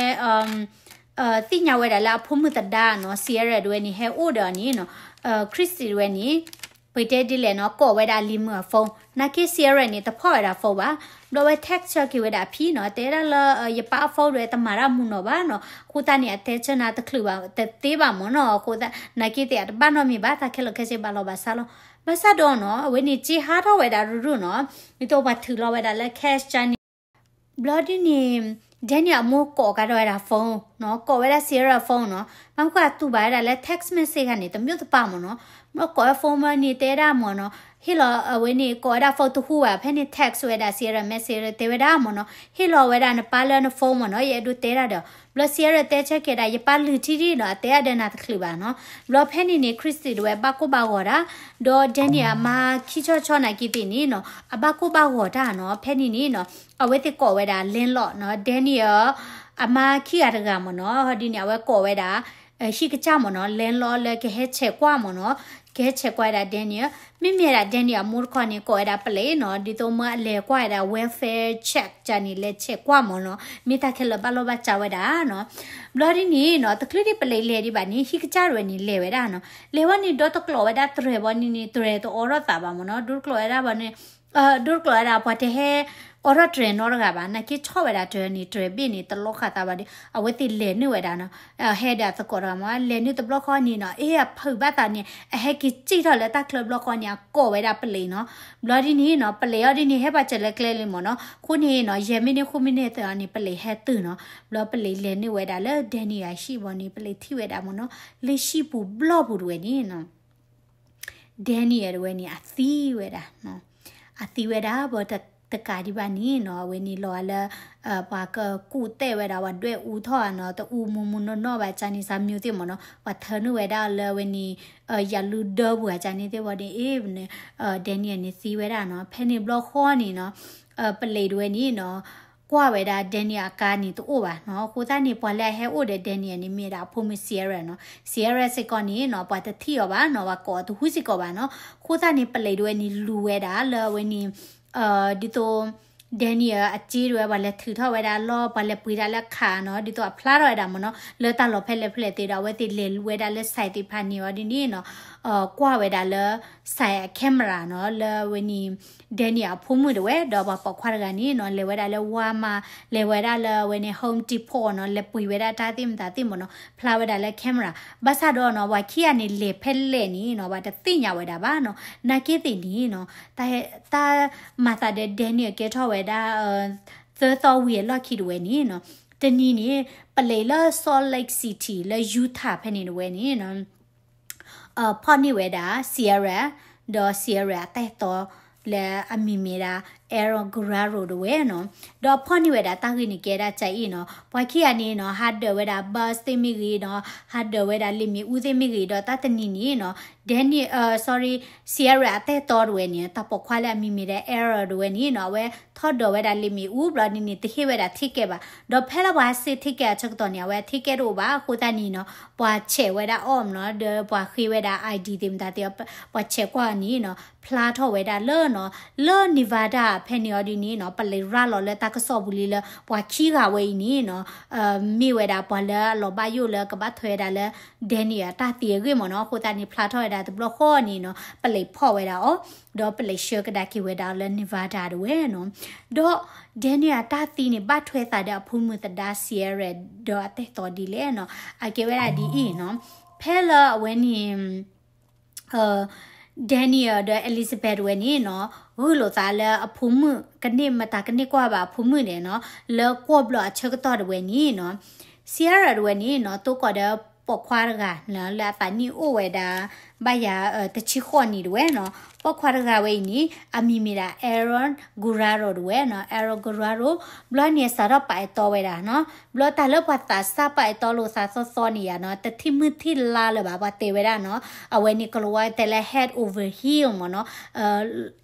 သ့ၣ်ညါဝဲဒၣ်လၢအဖိမုၣ်သဒါနီၤ Sierra တဝဲန့ၣ် ဟဲအိၣ်ဒီးအီၤန့ၣ်နီၤ Christy တဝဲန့ၣ် ပကတဲဒ်လဲၣ်နီၤ ကိးဝဲဒၣ်လံၤမုၣ်အ phone နာ်က့ Sierra န့ၣ် တဖီၣ်ဝဲဒၣ် phone ဘၣ်. ဘျီဝဲ text ဆၢက့ၤဝဲဒၣ်အဖံနီၤ တဲဒၣ်လၢ ယပၢ်အ phone တဝဲတမၤတၢ်မုာ်နီၤဘၣ်နီၤ အဃိသတးန့ၣ် အတဲဆၢနၤတချုးဘၣ်တသ့ဘၣ်မ့ၢ်နီၤ အဃိသတး နာ်က့သ့ၣ်အတဘၣ်နီတမံၤဘၣ် တၢ်ခဲလၢာ်ခဲဆ့ဘၣ်လီၤဘၣ်ဆါလီၤ. ဘၣ်ဆၣ်ဒီးနီၤ အဝဲန့ၣ်စ့ဟးထီၣ်ဝဲဒၣ်ရူၢ်ရူၢ်နီၤ ဒ်သိးပှၤထုးလီၤဝဲဒၣ်လၢ cash ကန့ၣ် ဘျီဒ်န့ၣ် Daniel အမိၢ်ကိးကဒီးဝဲဒၣ် phone နီၤ ကိးဝဲဒၣ် Sierra phone နီၤ ဘၣ်မနုၤဃိအတူၢ်ဘၣ်ဝဲဒၣ်လၢ text message ဂၤန့ၣ် တမ့ၢ်တပာ်မ့ၢ်နီၤ. ဘျီကိးဝဲ phone မ့ၢ်န့ၣ် တဲဒၣ်မ့ၢ်နီၤ, ဟ့ၣ်လီၤအဝဲန့ၣ် ကိးဝဲဒၣ် phone တဟူဘၣ်, ဖဲန့ၣ် text ဝဲဒၣ် Sierra message တဲဝဲဒၣ်မ့ၢ်နီၤ, ဟ့ၣ်လီၤဝဲဒၣ်နပၢ်လၢန phone မ့ၢ်နီၤ, ယအဲၣ်ဒိးတဲဒၣ်ဒီး, ဘျီ Sierra တဲဆၢက့ၤဒၣ် ယပၢ်လုၢ်ထံဒံးနီၤ, အတဲအဒၢးနၤတချုးဘၣ်နီၤ. ဘျီဖဲန့ၣ်န့ၣ် Christy တဝဲဘၣ်ကိၢ်ဘၣ်ဂီၤတၢ်, ဒီး Danny အမါခံဆီဆီနာ်က့သ့ၣ်န့ၣ်နီၤ, အဘၣ်ကိၢ်ဘၣ်ဂီၤတၢ်နီၤ. ဖဲန့ၣ်န့ၣ်နီၤ, အဝဲသ့ၣ်ကိးဝဲဒၣ် landlord နီၤ, Danny အမါခံဂၤတဂၤမ့ၢ်နီၤ, ဟီဒ်န့ၣ်အဝဲကိးဝဲဒၣ် ဟံၣ်ကစၢ်မ့ၢ်နီၤ, landlord လၢကဟဲဆဲးကွၢ်မ့ၢ်နီၤ, ကဟဲဆဲးကွၢ်ဝဲဒၣ် Danny, မ့မ့ၢ်ဒၣ် Danny အမိၢ်တခီန့ၣ် ကိးဝဲဒၣ်ပလံးနီၤ, ဒ်သိးမ့ၢ်အလဲၤကွၢ်ဝဲဒၣ် welfare check ကန့ၣ် လဲၤဆဲးကွၢ်မ့ၢ်နီၤ, မ့ၢ်တၢ်ခဲလၢာ်ဘၣ်လီၢ်ဘၣ်စးဝဲဒၣ်နီၤ. ဘျီဒ်န့ၣ်နီၤ, တချုးဒံးပလံးလဲၤဒံးဘၣ်န့ၣ် ဟံၣ်ကစၢ်တဝဲန့ၣ် လဲၤဝဲဒၣ်နီၤ, လဲၤဝဲန့ၣ် ဒီတကျိးဝဲဒၣ်တြဲၤဘီန့ၣ်န့ၣ် တြဲၤတအိးထီၣ်သးဘၣ်မ့ၢ်နီၤ, ဒိတကျိးဝဲဒၣ်ဘီန့ၣ် ဒိတကျိးဝဲဒၣ် ပှၤတဟဲအိးထီၣ်တြဲၤနီတဂၤဘၣ်, နာ်က့ဆီၣ်ဝဲဒၣ်တြဲၤန့ၣ် တြဲၤဘ့ၣ်န့ၣ် တလီၤဃာ်သးဘၣ်ဒီး အဝဲသ့ၣ်လဲၤနုာ်ဝဲဒၣ်နီၤ, ဟဲဒီးအသကိးတဂၤမ့ၢ် လဲၤနုာ်တဘျီဃီန့ၣ်နီၤ, အ့ အဖုးဘၣ်သးန့ၣ် အဟဲက့ၤစံၣ်ထီၣ်လၢတၢ်ချၢဘျီဃီန့ၣ် အကိးဝဲဒၣ်ပလံးနီၤ. ဘျီဒ်န့ၣ်နီၤ, ပလံးအီၤဒ်န့ၣ် ဟဲပှၤစၢၤလၢကျဲလံမ့ၢ်နီၤ, အဃိန့ၣ်နီၤ ယဲၢ်မံးနံးဃုမံးနံးသ့ၣ်အီၤန့ၣ် ပလံးဟဲတုၤနီၤ. ဘျီပလံးလဲၤနုာ်ဝဲဒၣ်လၢ Danny အဟံၣ်ဘီန့ၣ် ပလံးထံၣ်ဝဲဒၣ်မ့ၢ်နီၤ, လၢဟံၣ်ပူၤဘျီၣ်ပူၤတဝဲန့ၣ်နီၤ Danny တဝဲန့ၣ် အသံဝဲဒၣ်, အသံဝဲဒၣ် ဘၣ်တကးဒံးဘၣ်န့ၣ်နီၤ, အဝဲန့ၣ်လီၤဂာ်လၢ ပှၤကကူၣ်တဲာ်ဝဲဒၣ် ပှၤဒွဲၣ်အူထီၣ်ဧါနီၤ, တအူမူမူနီၢ်နီၢ်ဘၣ်ကန့ၣ် စၢ်မၠိသ့ၣ်မ့ၢ်နီၤ, ပှၤထၢနုာ်ဝဲဒၣ်လၢအဝဲန့ၣ် ယလူဒၢပူၤကန့ၣ်သ့ၣ်ဘီန့ၣ် အ့ Danny န့ၣ်သံဝဲဒၣ်နီၤ. ဖဲန့ၣ်ဘျီဃီန့ၣ်နီၤ ပလံးတဝဲန့ၣ်နီၤ ကွၢ်ဝဲဒၣ် Danny အကါန့ၣ်တအိၣ်ဘၣ်နီၤ. အဃိသတးန့ၣ် ပှၤလၢအဟဲအိၣ်ဒီး Danny န့ၣ် မ့ၢ်ဒၣ်အဖိမုၣ် Sierra နီၤ. Sierra စ့ၢ်ကီးန့ၣ်နီၤ ပှၤတထံၣ်အီၤဘၣ်နီၤ, ပှၤကိးအီၤတဟူစ့ၢ်ကီးဘၣ်နီၤ. အဃိသတးန့ၣ် ပလံးတဝဲန့ၣ်လူၤဝဲဒၣ်လၢအဝဲန့ၣ် ဒ်သိး Danny အစ့တဝဲ ပှၤလဲၤထုးထီၣ်ဝဲဒၣ်လီၢ်, ပှၤလဲၤပှ့ၤဒၣ်လၢခးနီၤ, ဒ်သိးအဖျါထီၣ်ဝဲဒၣ်မ့ၢ်နီၤ, လၢတၢ်လီၢ်ဖဲလဲၣ်ဖဲလဲၣ်သ့ဒီး အဝဲသ့ၣ်လဲၤလူၤဝဲဒၣ်လၢ site သ့ၣ်တဖၣ်န့ၣ်အီၤဒ်န့ၣ်နီၤ, ကွၢ်ဝဲဒၣ်လၢ site အ camera နီၤ, လၢအဝဲန့ၣ် Danny အဖိမုၣ်တဝဲ ဒီးပှၤပိာ်ခွါတဂၤန့ၣ်နီၤ လဲၤဝဲဒၣ်လၢ Walmart, လဲၤဝဲဒၣ်လၢအဝဲန့ၣ် Home Depot နီၤ, လဲၤပှ့ၤဝဲဒၣ်တၢ်သ့ၣ်မတၤသ့ၣ်မ့ၢ်နီၤ, ဖျါဝဲဒၣ်လၢ camera. ဘၣ်ဆၣ်ဒီးနီၤ ပှၤခံဂၤန့ၣ်လဲၤဖဲလဲၣ်န့ၣ်နီၤ ပှၤတသ့ၣ်ညါဝဲဒၣ်ဘၣ်နီၤ. နာ်က့သ့ၣ်န့ၣ်နီၤ တၢ်မၤသးဒီး Danny အကဲထီၣ်ဝဲဒၣ် သၢသီဝံၤအလီၢ်ခံတဝဲန့ၣ်နီၤ, တနံၤန့ၣ် ပလံးလၢ Salt Lake City လၢ Utah ဖဲန့ၣ်တဝဲန့ၣ်နီၤ ဖီၣ်န့ၢ်ဝဲဒၣ် Sierra, ဒီး Sierra အတၢ်အဲၣ်တီ လၢအမံၤမ့ၢ်ဒၣ် Aaron Guerrero တဝဲနီၤ, ဒီးဖီၣ်န့ၢ်ဝဲဒၣ်တၢ်ဂ့ၢ်န့ၣ်ကဲဒၣ်ကအံၤနီၤ, ပှၤခံဂၤန့ၣ်နီၤ ဟးဒၢးဝဲဒၣ် bus သ့ၣ်မ့ၢ်ဂ့ၤနီၤ, ဟးဒၢးဝဲဒၣ်လ့ၣ်မ့ၣ်အူသ့ၣ်မ့ၢ်ဂ့ၤ, ဒီးတၢ်တနံၤန့ၣ်နီၤ Danny, sorry, Sierra အတၢ်အဲၣ်တီတဝဲန့ၣ် တၢ်ပိာ်ခွါလၢအမံၤမ့ၢ်ဒၣ် Aaron တဝဲန့ၣ်နီၤ အဝဲထီၣ်ဒၢးဝဲဒၣ်လ့ၣ်မ့ၣ်အူ ဘျီဒ်န့ၣ် တဟ့ၣ်ဝဲဒၣ် ticket ဘၣ်, ဒီးဖဲလၢပှၤစ့း ticket အဆၢကတီၢ်န့ၣ် အဝဲ ticket တအိၣ်ဘၣ်, အဃိသတးန့ၣ်နီၤ ပှၤဆဲးဝဲဒၣ်အီၤမ့ၢ်နီၤ, ဒီးပှၤဃ့ဝဲဒၣ် ID သ့ၣ်မတၤသ့ၣ် ပှၤဆဲးကွၢ်အီၤန့ၣ်နီၤ ဖျါထီၣ်ဝဲဒၣ်လၢနီၤ လၢ Nevada ဖဲန့ၣ်အီၤဒ်န့ၣ်နီၤ ပလံးရၤလီၤလၢတၢ်ကစီၣ်ပူၤလံလၢ ပှၤခံဂၤဝဲအံၤန့ၣ်နီၤ မ့ၢ်ဝဲဒၣ်ပှၤလၢအလီၤဘၣ်ယိၣ်လၢကဘၣ်ထွဲဝဲဒၣ်လၢ Danny အတၢ်သံအဂ့ၢ်မ့ၢ်နီၤ, အဃိသတးန့ၣ် ဖျါထီၣ်ဝဲဒၣ်တဘျီဃီန့ၣ်နီၤ ပလံးဖီၣ်ဝဲဒၣ်အီၤ, ဒီးပလံးဆှၢကဒါက့ၤဝဲဒၣ်အီၤလၢ Nevada တဝဲနီၤ, ဒီး Danny အတၢ်သံန့ၣ် ဘၣ်ထွဲသးဒီးအဖိမုၣ်သဒါ Sierra ဒီးအတၢ်အဲၣ်တီဒ်လဲၣ်နီၤ, အကဲဝဲဒၣ်ဒ်အံၤနီၤ, ဖဲလၢအဝဲန့ၣ် Danny ဒီး Elizabeth တဝဲန့ၣ်နီၤ ဂုာ်လိာ်သးလၢအဖိမုၣ် ကန့ၢ်မတၤကန့ၢ်ကွၢ်ဘၣ်အဖိမုၣ်ဒဲးနီၤ လၢကွီၢ်ဘျီၣ်အဆၢကတီၢ်တဝဲန့ၣ်နီၤ Sierra တဝဲန့ၣ်နီၤ တိကိးဒီးပိာ်ခွါတဂၤနီၤ လၢအသးနံၣ်အိၣ်ဝဲဒၣ် ဘၣ်ယၤ တဆံဃိးနံၣ်တဝဲနီၤ ပိာ်ခွါတဂၤဝဲအံၤန့ၣ် အမံၤမ့ၢ်ဒၣ် Aaron Guerrero တဝဲနီၤ Aaron Guerrero ဘျီန့ၣ်အစးထီၣ်ပာ်အဲၣ်တီဝဲဒၣ်နီၤ ဘျီတၢ်လၢပှၤသးစၢ်ပာ်အဲၣ်တီလိာ်သးသီသီန့ၣ်ယါနီၤ တထံၣ်မုၢ်ထံၣ်လါလၢၤဘၣ် ပှၤတဲဝဲဒၣ်နီၤ အဝဲန့ၣ်ကလီၤဝါတဲလၢ head over heel မ့ၢ်နီၤ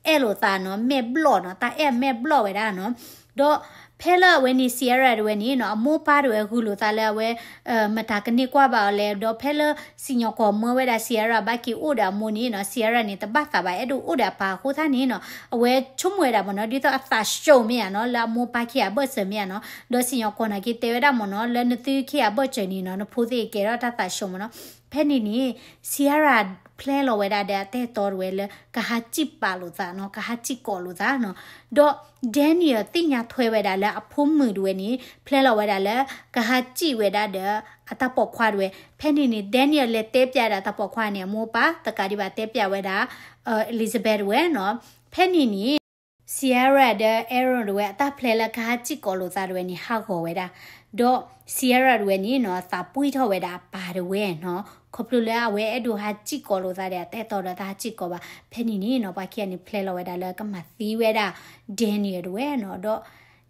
အဲၣ်လိာ်သးနီၤ မဲာ်ဘျီၣ်နီၤ တၢ်အဲၣ်မဲာ်ဘျီၣ်ဝဲဒၣ်နီၤ ဒီးဖဲလၢအဝဲန့ၣ် Sierra တဝဲန့ၣ်နီၤ အမိၢ်ပၢ်တဝဲဂုာ်လိာ်သးလၢအဝဲ မတၤကန့ၢ်ကွၢ်ဘၣ်အီၤလဲၣ် ဒီးဖဲလၢစံၣ်ညီၣ်ကွီၢ်မၢဝဲဒၣ် Sierra ဘၣ်က့ၤအိၣ်ဒီးအမိၢ်န့ၣ်နီၤ Sierra န့ၣ် တဘၣ်သးဘၣ် အဲၣ်ဒိးအိၣ်ဒီးအပၢ်အဃိသတးန့ၣ်နီၤ အဝဲဆိကမိၣ်ဝဲဒၣ်မ့ၢ်နီၤ ဒ်သိးအသးဆူၣ်မ့ၢ်ဧါနီၤ လၢအမိၢ်ပၢ်ခံဂၤအဘၢၣ်စၢၤမ့ၢ်ဧါနီၤ ဒီးစံၣ်ညီၣ်ကွီၢ်နာ်က့တဲဝဲဒၣ်မ့ၢ်နီၤ လၢနသုခံဂၤအဘၢၣ်စၢၤန့ၣ်နီၤ နဖိသ့ၣ်ကဲထီၣ်တၢ်သးဆူၣ်မ့ၢ်နီၤ ဖဲန့ၣ်န့ၣ် Sierra ဖျဲလီၤဝဲဒၣ်ဒီးအတၢ်အဲၣ်တီတဝဲလၢ ကဟးစံၣ်ပာ်လိာ်သးနီၤ ကဟးစံၣ်ကိးလိာ်သးနီၤ ဒီး Danny သ့ၣ်ညါထွဲဝဲဒၣ်လၢအဖိမုၣ်တဝဲန့ၣ် ဖျဲလီၤဝဲဒၣ်လၢ ကဟးစံၣ်ဝဲဒၣ်ဒီးအတၢ်ပိာ်ခွါတဝဲ ဖဲန့ၣ်န့ၣ် Danny လဲၤတဲပျးဒၣ်တၢ်ပိာ်ခွါန့ၣ် အမိၢ်ပၢ် တကးဒံးဘၣ်တဲပျးဝဲဒၣ် Elizabeth တဝဲနီၤ ဖဲန့ၣ်န့ၣ် Sierra ဒီး Aaron တဝဲအတၢ်ဖျဲလၢကဟးစံၣ်ကိးလိာ်သးတဝဲန့ၣ် ဟးဂီၤဝဲဒၣ်, ဒီး Sierra တဝဲန့ၣ်နီၤ သးပှံၢ်ထီၣ်ဝဲဒၣ်အပၢ်တဝဲနီၤ, ခီဖျိလၢအဝဲအဲၣ်ဒိးဟးစံၣ်ကိးလိာ်သးဒီး အတၢ်အဲၣ်တီဒီးတၢ်ဟးစံၣ်ကိးဘၣ်, ဖဲန့ၣ်န့ၣ်နီၤ ပှၤခံဂၤန့ၣ်ဖျဲလီၤဝဲဒၣ်လၢကမၤသံဝဲဒၣ် Daniel တဝဲနီၤ, ဒီး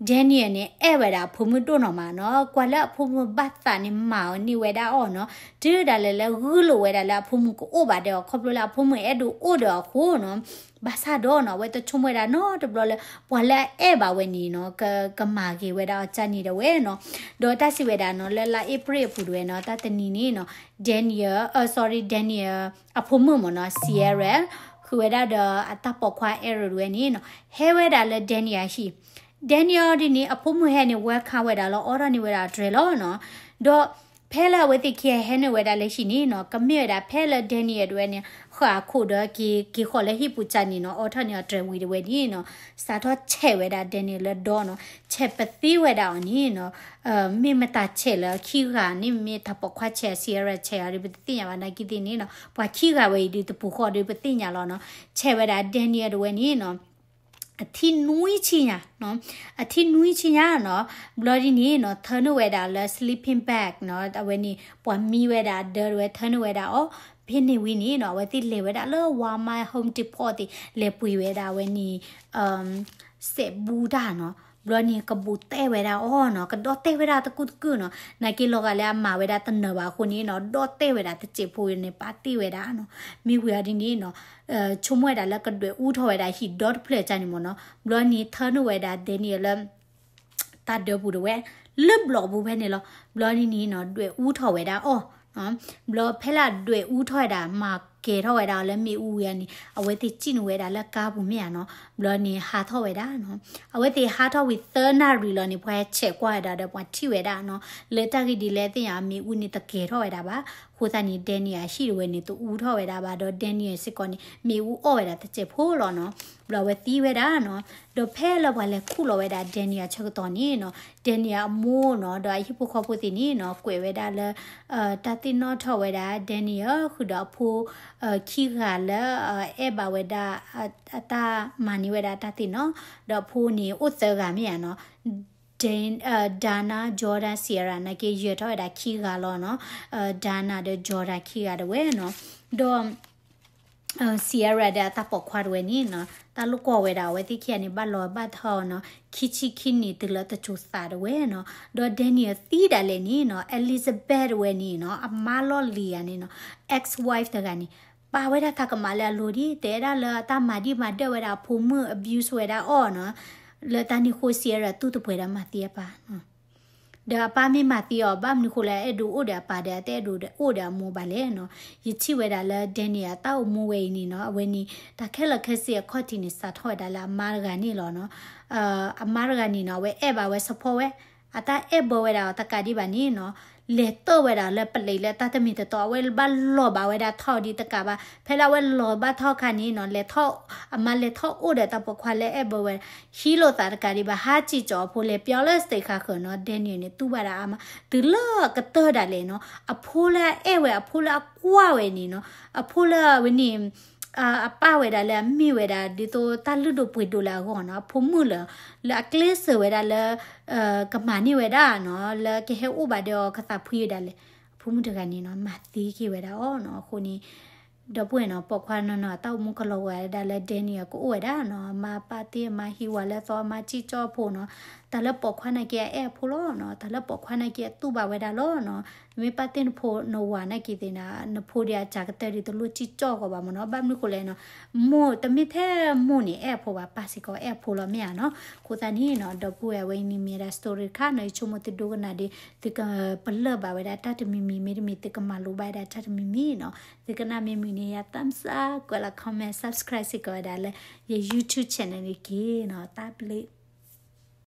Daniel န့ၣ် အဲၣ်ဝဲဒၣ်အဖိမုၣ်ဒိၣ်နီၤမးနီၤ, ကွၢ်လၢအဖိမုၣ်ဘၣ်သးန့ၣ် မၤအီၤန့ၢ်ဝဲဒၣ်အီၤနီၤ, တုၤဒၣ်လဲာ်လၢဂုာ်လိာ်ဝဲဒၣ်လၢအဖိမုၣ်ကအိၣ်ဘၣ်ဒီးအီၤ ခီဖျိလၢအဖိမုၣ်အဲၣ်ဒိးအိၣ်ဒီးအဃိနီၤ, ဘၣ်ဆၣ်ဒီးနီၤ အဝဲတဆိကမိၣ်ဝဲဒၣ်နီတဘျီလၢ ပှၤလၢအအဲၣ်ဘၣ်ဝဲန့ၣ်နီၤ က ကမၤဂ့ၤဝဲဒၣ်အီၤကၢ်န့ၣ်တဝဲနီၤ, ဒီးတၢ်စံးဝဲဒၣ်နီၤ လၢလါအ့ဖြ့ၣ်အပူၤတဝဲနီၤ တၢ်တနံၤန့ၣ်နီၤ Daniel, အ sorry, Daniel အဖိမုၣ်မ့ၢ်နီၤ Sierra ဃုာ်ဝဲဒၣ်ဒီးအတၢ်ပိာ်ခွါ Aaron တဝဲန့ၣ်နီၤ ဟဲဝဲဒၣ်လၢ Daniel အဟံၣ်, Daniel ဒ်န့ၣ် အဖိမုၣ်ဟဲန့ၣ် welcome ဝဲဒၣ်လီၤ အိးထီၣ်န့ၢ်ဝဲဒၣ်အတြဲၤလီၤနီၤ, ဒီး ဖဲလၢအဝဲသ့ၣ်ခံဂၤဟဲနုာ်ဝဲဒၣ်လၢဟံၣ်န့ၣ်နီၤ ကမ့ၢ်ဝဲဒၣ်ဖဲလၢ Daniel တဝဲန့ၣ် ဃၣ်အခိၣ်ဒီးက့ၤက့ၤဃီၤလၢဟံၣ်ပူၤကၢ်န့ၣ်နီၤ အိးထီၣ်န့ၢ်အတြဲၤဝံၤတဝဲန့ၣ်နီၤ စးထီၣ်ဆဲးဝဲဒၣ် Daniel လၢဒီနီၤ ဆဲးပသံဝဲဒၣ်အီၤန့ၣ်နီၤ, မ့ၢ်မတၤဆဲးလၢခံဂၤန့ၣ် မ့ၢ်တၢ်ပိာ်ခွါဆဲး Sierra ဆဲးအီၤဒီး ပတသ့ၣ်ညါဘၣ်နာ်က့သ့ၣ်န့ၣ်နီၤ ပှၤခံဂၤဝဲအံၤဒီးတပူၤဃီဒီးပသ့ၣ်ညါလီၤနီၤ, ဆဲးဝဲဒၣ် Daniel တဝဲန့ၣ်နီၤ အထံၣ်နွံဆံညါနီၤ, အထံၣ်နွံဆံညါနီၤ, ဘျီဒ်န့ၣ်နီၤ ထၢနုာ်ဝဲဒၣ်လၢ sleeping bag နီၤ, အဝဲန့ၣ် ပှၤမံဝဲဒၣ်အဒၢတဝဲ ထၢနုာ်ဝဲဒၣ်အီၤ, ဖဲန့ၣ်ဝံၤန့ၣ်နီၤ အဝဲသ့ၣ်လဲၤဝဲဒၣ်လၢ Walmart, Home Depot သ့ၣ် လဲၤပှ့ၤဝဲဒၣ်အဝဲန့ၣ် စဲးဘူးတၢ်နီၤ, ဘျီန့ၣ် ကဘူးတဲာ်ဝဲဒၣ်အီၤနီၤ, ကဒီတဲာ်ဝဲဒၣ်တကူၣ်တကူၣ်နီၤ, နာ်က့လီၤဂာ်လၢအမၤဝဲဒၣ်တနၢၤဘၣ်အဃိန့ၣ်နီၤ ဒီတဲာ်ဝဲဒၣ်တစဲးဖိန့ၣ် ပာ်တ့ၢ်ဝဲဒၣ်နီၤ, မ့ၢ်ဝံၤအီၤဒ်န့ၣ်နီၤ ဆိကမိၣ်ဝဲဒၣ်လၢကဒွဲၣ်အူထီၣ်ဝဲဒၣ်ဟံၣ်ဒီတဖျၢၣ်ကၢ်န့ၣ်မ့ၢ်နီၤ, ဘျီန့ၣ်ထၢနုာ်ဝဲဒၣ် Daniel လၢ တၢ်ဒၢပူၤတဝဲ လၢဘျီၣ်ပူၤဖဲန့ၣ်လီၤ, ဘျီန့ၣ်န့ၣ်နီၤ ဒွဲၣ်အူထီၣ်ဝဲဒၣ်အီၤ ဘျီဖဲလၢအဒွဲၣ်အူထီၣ်ဝဲဒၣ် မၤကဲၤထီၣ်ဝဲဒၣ်အီၤလၢမ့ၣ်အူဝံၤအီၤန့ၣ် အဝဲသ့ၣ်စံၣ်နုာ်ဝဲဒၣ်လၢကါပူၤမ့ၢ်ဧါနီၤ, ဘျီန့ၣ်ဟးထီၣ်ဝဲဒၣ်နီၤ, အဝဲသ့ၣ်ဟးထီၣ်ဝံၤသၢနၣ်ရံၣ်လီၤန့ၣ် ပှၤဟဲဆဲးကွၢ်ဝဲဒၣ်ဒီးပှၤထံၣ်ဝဲဒၣ်နီၤ, လၢတၢ်ဂ့ၢ်ဒ်လဲၣ်သ့ၣ်ညါ မ့ၣ်အူန့ၣ်တကဲၤထီၣ်ဝဲဒၣ်ဘၣ်, အဃိသတးန့ၣ် Daniel အဟံၣ်တဝဲန့ၣ် တအူထီၣ်ဝဲဒၣ်ဘၣ်ဒီး Daniel စ့ၢ်ကီးန့ၣ် မ့ၣ်အူအီၣ်ဝဲဒၣ်တစဲးဖိလီၤနီၤ, ဘျီအဝဲသံဝဲဒၣ်နီၤ, ဒီးဖဲလၢပှၤလဲၤခူၣ်လီၤဝဲဒၣ် Daniel အဆၢကတီၢ်န့ၣ်နီၤ, Daniel အမိၢ်နီၤ ဒီးအဟံၣ်ဖိဃီဖိသ့ၣ်န့ၣ်နီၤ ကွဲးဝဲဒၣ်လၢ တၢ်သ့ၣ်နီၣ်ထီၣ်ဝဲဒၣ် Daniel ဃုာ်ဒီးအဖိ ခံဂၤလၢ အဲၣ်ဘၣ်ဝဲဒၣ် အတၢ်မၤန့ၢ်ဝဲဒၣ်တၢ်သ့ၣ်နီၤ, ဒီးအဖိန့ၣ်အိၣ်သၢဂၤမ့ၢ်ဧါနီၤ, Dana, Jordan, Sierra နာ်က့ယဲၤထီၣ်ဝဲဒၣ်ခံဂၤလီၤနီၤ, Dana ဒီး Jordan ခံဂၤတဝဲနီၤ, ဒီး Sierra ဒီးအတၢ်ပိာ်ခွါတဝဲန့ၣ်နီၤ တၢ်လိၣ်ကွီၢ်ဝဲဒၣ်အဝဲသ့ၣ်ခံဂၤန့ၣ် ဘၣ်လီၤဘၣ်ထီနီၤ ခံဆံခံနံၣ်တုၤလၢတစိၤသးတဝဲနီၤ, ဒီး Daniel သံဒၣ်လဲာ်န့ၣ်နီၤ Elizabeth တဝဲန့ၣ်နီၤ အမါလီၢ်လံၤဂၤန့ၣ်နီၤ ex-wife တဂၤန့ၣ် ပာ်ဝဲဒၣ်တၢ်ကမၣ်လၢအလိၤဒ် တဲဒၣ်လၢတၢ်မၤဒံၣ်မၤဒၢၣ်ဝဲဒၣ်အဖိမုၣ် abuse ဝဲဒၣ်အီၤနီၤ, လၢတၢ်န့ၣ်အဃိ Sierra တူၢ်တပှဲၤဒီးမၤသံအပၢ် ဒီးအပၢ်မ့ၢ်မၤသံအီၤ ဘၣ်မနုၤဃိလၢအအဲၣ်ဒိးအိၣ်ဒီးအပၢ်ဒီး အတအဲၣ်ဒိးအိၣ်ဒီးအမိၢ်ဘၣ်လဲၣ်နီၤ, ယထံၣ်ဝဲဒၣ်လၢ Daniel အတၢ်အိၣ်မူဝဲအံၤန့ၣ်နီၤ အဝဲန့ၣ် တၢ်ခဲလၢာ်ခဲဆ့အခီၣ်ထံးန့ၣ် စးထီၣ်ဝဲဒၣ်လၢအမါတဂၤန့ၣ်လီၤနီၤ, အမါတဂၤန့ၣ်နီၤ အဝဲအဲၣ်ဘၣ်ဝဲ support ဝဲ အတၢ်အဲၣ်ဘၢဝဲဒၣ်အီၤတကးဒံးဘၣ်န့ၣ်နီၤ, လဲၤတၢၢ်ဝဲဒၣ်လၢပလံးလၢတၢ်တမံၤတတီၤ အဝဲဘၣ်လီၤဘၣ်ဝဲဒၣ်ထီၣ်ဒံးတကးဘၣ် ဖဲလၢအဝဲလီၤဘၣ်ထီၣ်ခါန့ၣ်နီၤ လဲၤထီၣ် အမါလဲၤထီၣ်အိၣ်ဒီးတၢ်ပိာ်ခွါလၢအဲၣ်ဘၢဝဲ ဟံးလိာ်သးတကးဒံးဘၣ် ဟးစံၣ်ကၠီၤအဖိလဲၤပျီလၢ stage ခါဃၢၤနီၤ Daniel န့ၣ် တူၢ်ဘၣ်ဒၣ်အါမး တုၤလၢကတၢၢ်ဒၣ်လဲာ်နီၤ အဖိလၢအအဲၣ်ဝဲ အဖိလၢအကွၢ်ဝဲန့ၣ်နီၤ အဖိလၢအဝဲန့ၣ် အပၢ်ဝဲဒၣ်လၢအမ့ၢ်ဝဲဒၣ် ဒ်သိးတၢ်လုၢ်ဒိၣ်ပှ့ၤဒိၣ်လၢအဂီၢ်နီၤ အဖိမုၣ်လၢ လၢအကျဲးစၢးဝဲဒၣ်လၢ ကမၤန့ၢ်ဝဲဒၣ်နီၤ လၢကဟဲအိၣ်ဘၣ်ဒီးအီၤကသးဖှံဝဲဒၣ်လဲာ် အဖိမုၣ်တဂၤန့ၣ်နီၤ မၤသံက့ၤဝဲဒၣ်အီၤနီၤ အဃိန့ၣ် ဒီပုၢ်ဝဲၢ်နီၤ ပိာ်ခွါနီၢ်နီၢ် တၢ်အိၣ်မူကလီၤဝဲဒၣ်လၢ Daniel ကအိၣ်ဝဲဒၣ်နီၤ အမါပာ်တ့ၢ်အမါဟံးဝၤလၢအသီ အမါစံၣ်ကၠီၤအဖိနီၤ တၢ်လၢပိာ်ခွါနာ်က့အအဲၣ်အဖိလီၤနီၤ တၢ်လၢပိာ်ခွါနာ်က့အတူၢ်ဘၣ်ဝဲဒၣ်လီၤနီၤ မ့ၢ်ပာ်တ့ၢ်နဖိနဝၤနာ်က့သ့ၣ်နီၤ နဖိဒ်အစှၤကတၢၢ်ဒ်တလိၣ်စံၣ်ကၠီၤကီးဘၣ်မ့ၢ်နီၤ ဘၣ်မနုၤဃိလဲၣ်နီၤ မိၢ်တမ့ၢ်ထဲမိၢ်န့ၣ်အဲၣ်အဖိဘၣ် ပၢ်စ့ၢ်ကီးအဲၣ်အဖိလီၤမ့ၢ်ဧါနီၤ အဃိသတးန့ၣ်နီၤ ဒီပုၢ်ဝဲၢ်အဝဲအံၤန့ၣ်မ့ၢ်ဝဲဒၣ် story တခါနီၤ ယဆိကမိၣ်သုဒိကနၣ်ဒီး သုကပလၢၢ်ဘၣ်ဝဲဒၣ်တၢ်တမံၤမံၤ မ့တမ့ၢ်သုကမၤလိဘၣ်ဝဲဒၣ်တၢ်တမံၤမံၤနီၤ သုကနၣ်မ့ၢ်မုာ်န့ၣ် ယ thumbs up ကွဲးလီၤ comment subscribe စ့ၢ်ကီးဝဲဒၣ်လၢ ယ YouTube channel န့ၣ်တက့ၢ်နီၤ တၢ်ဘျုး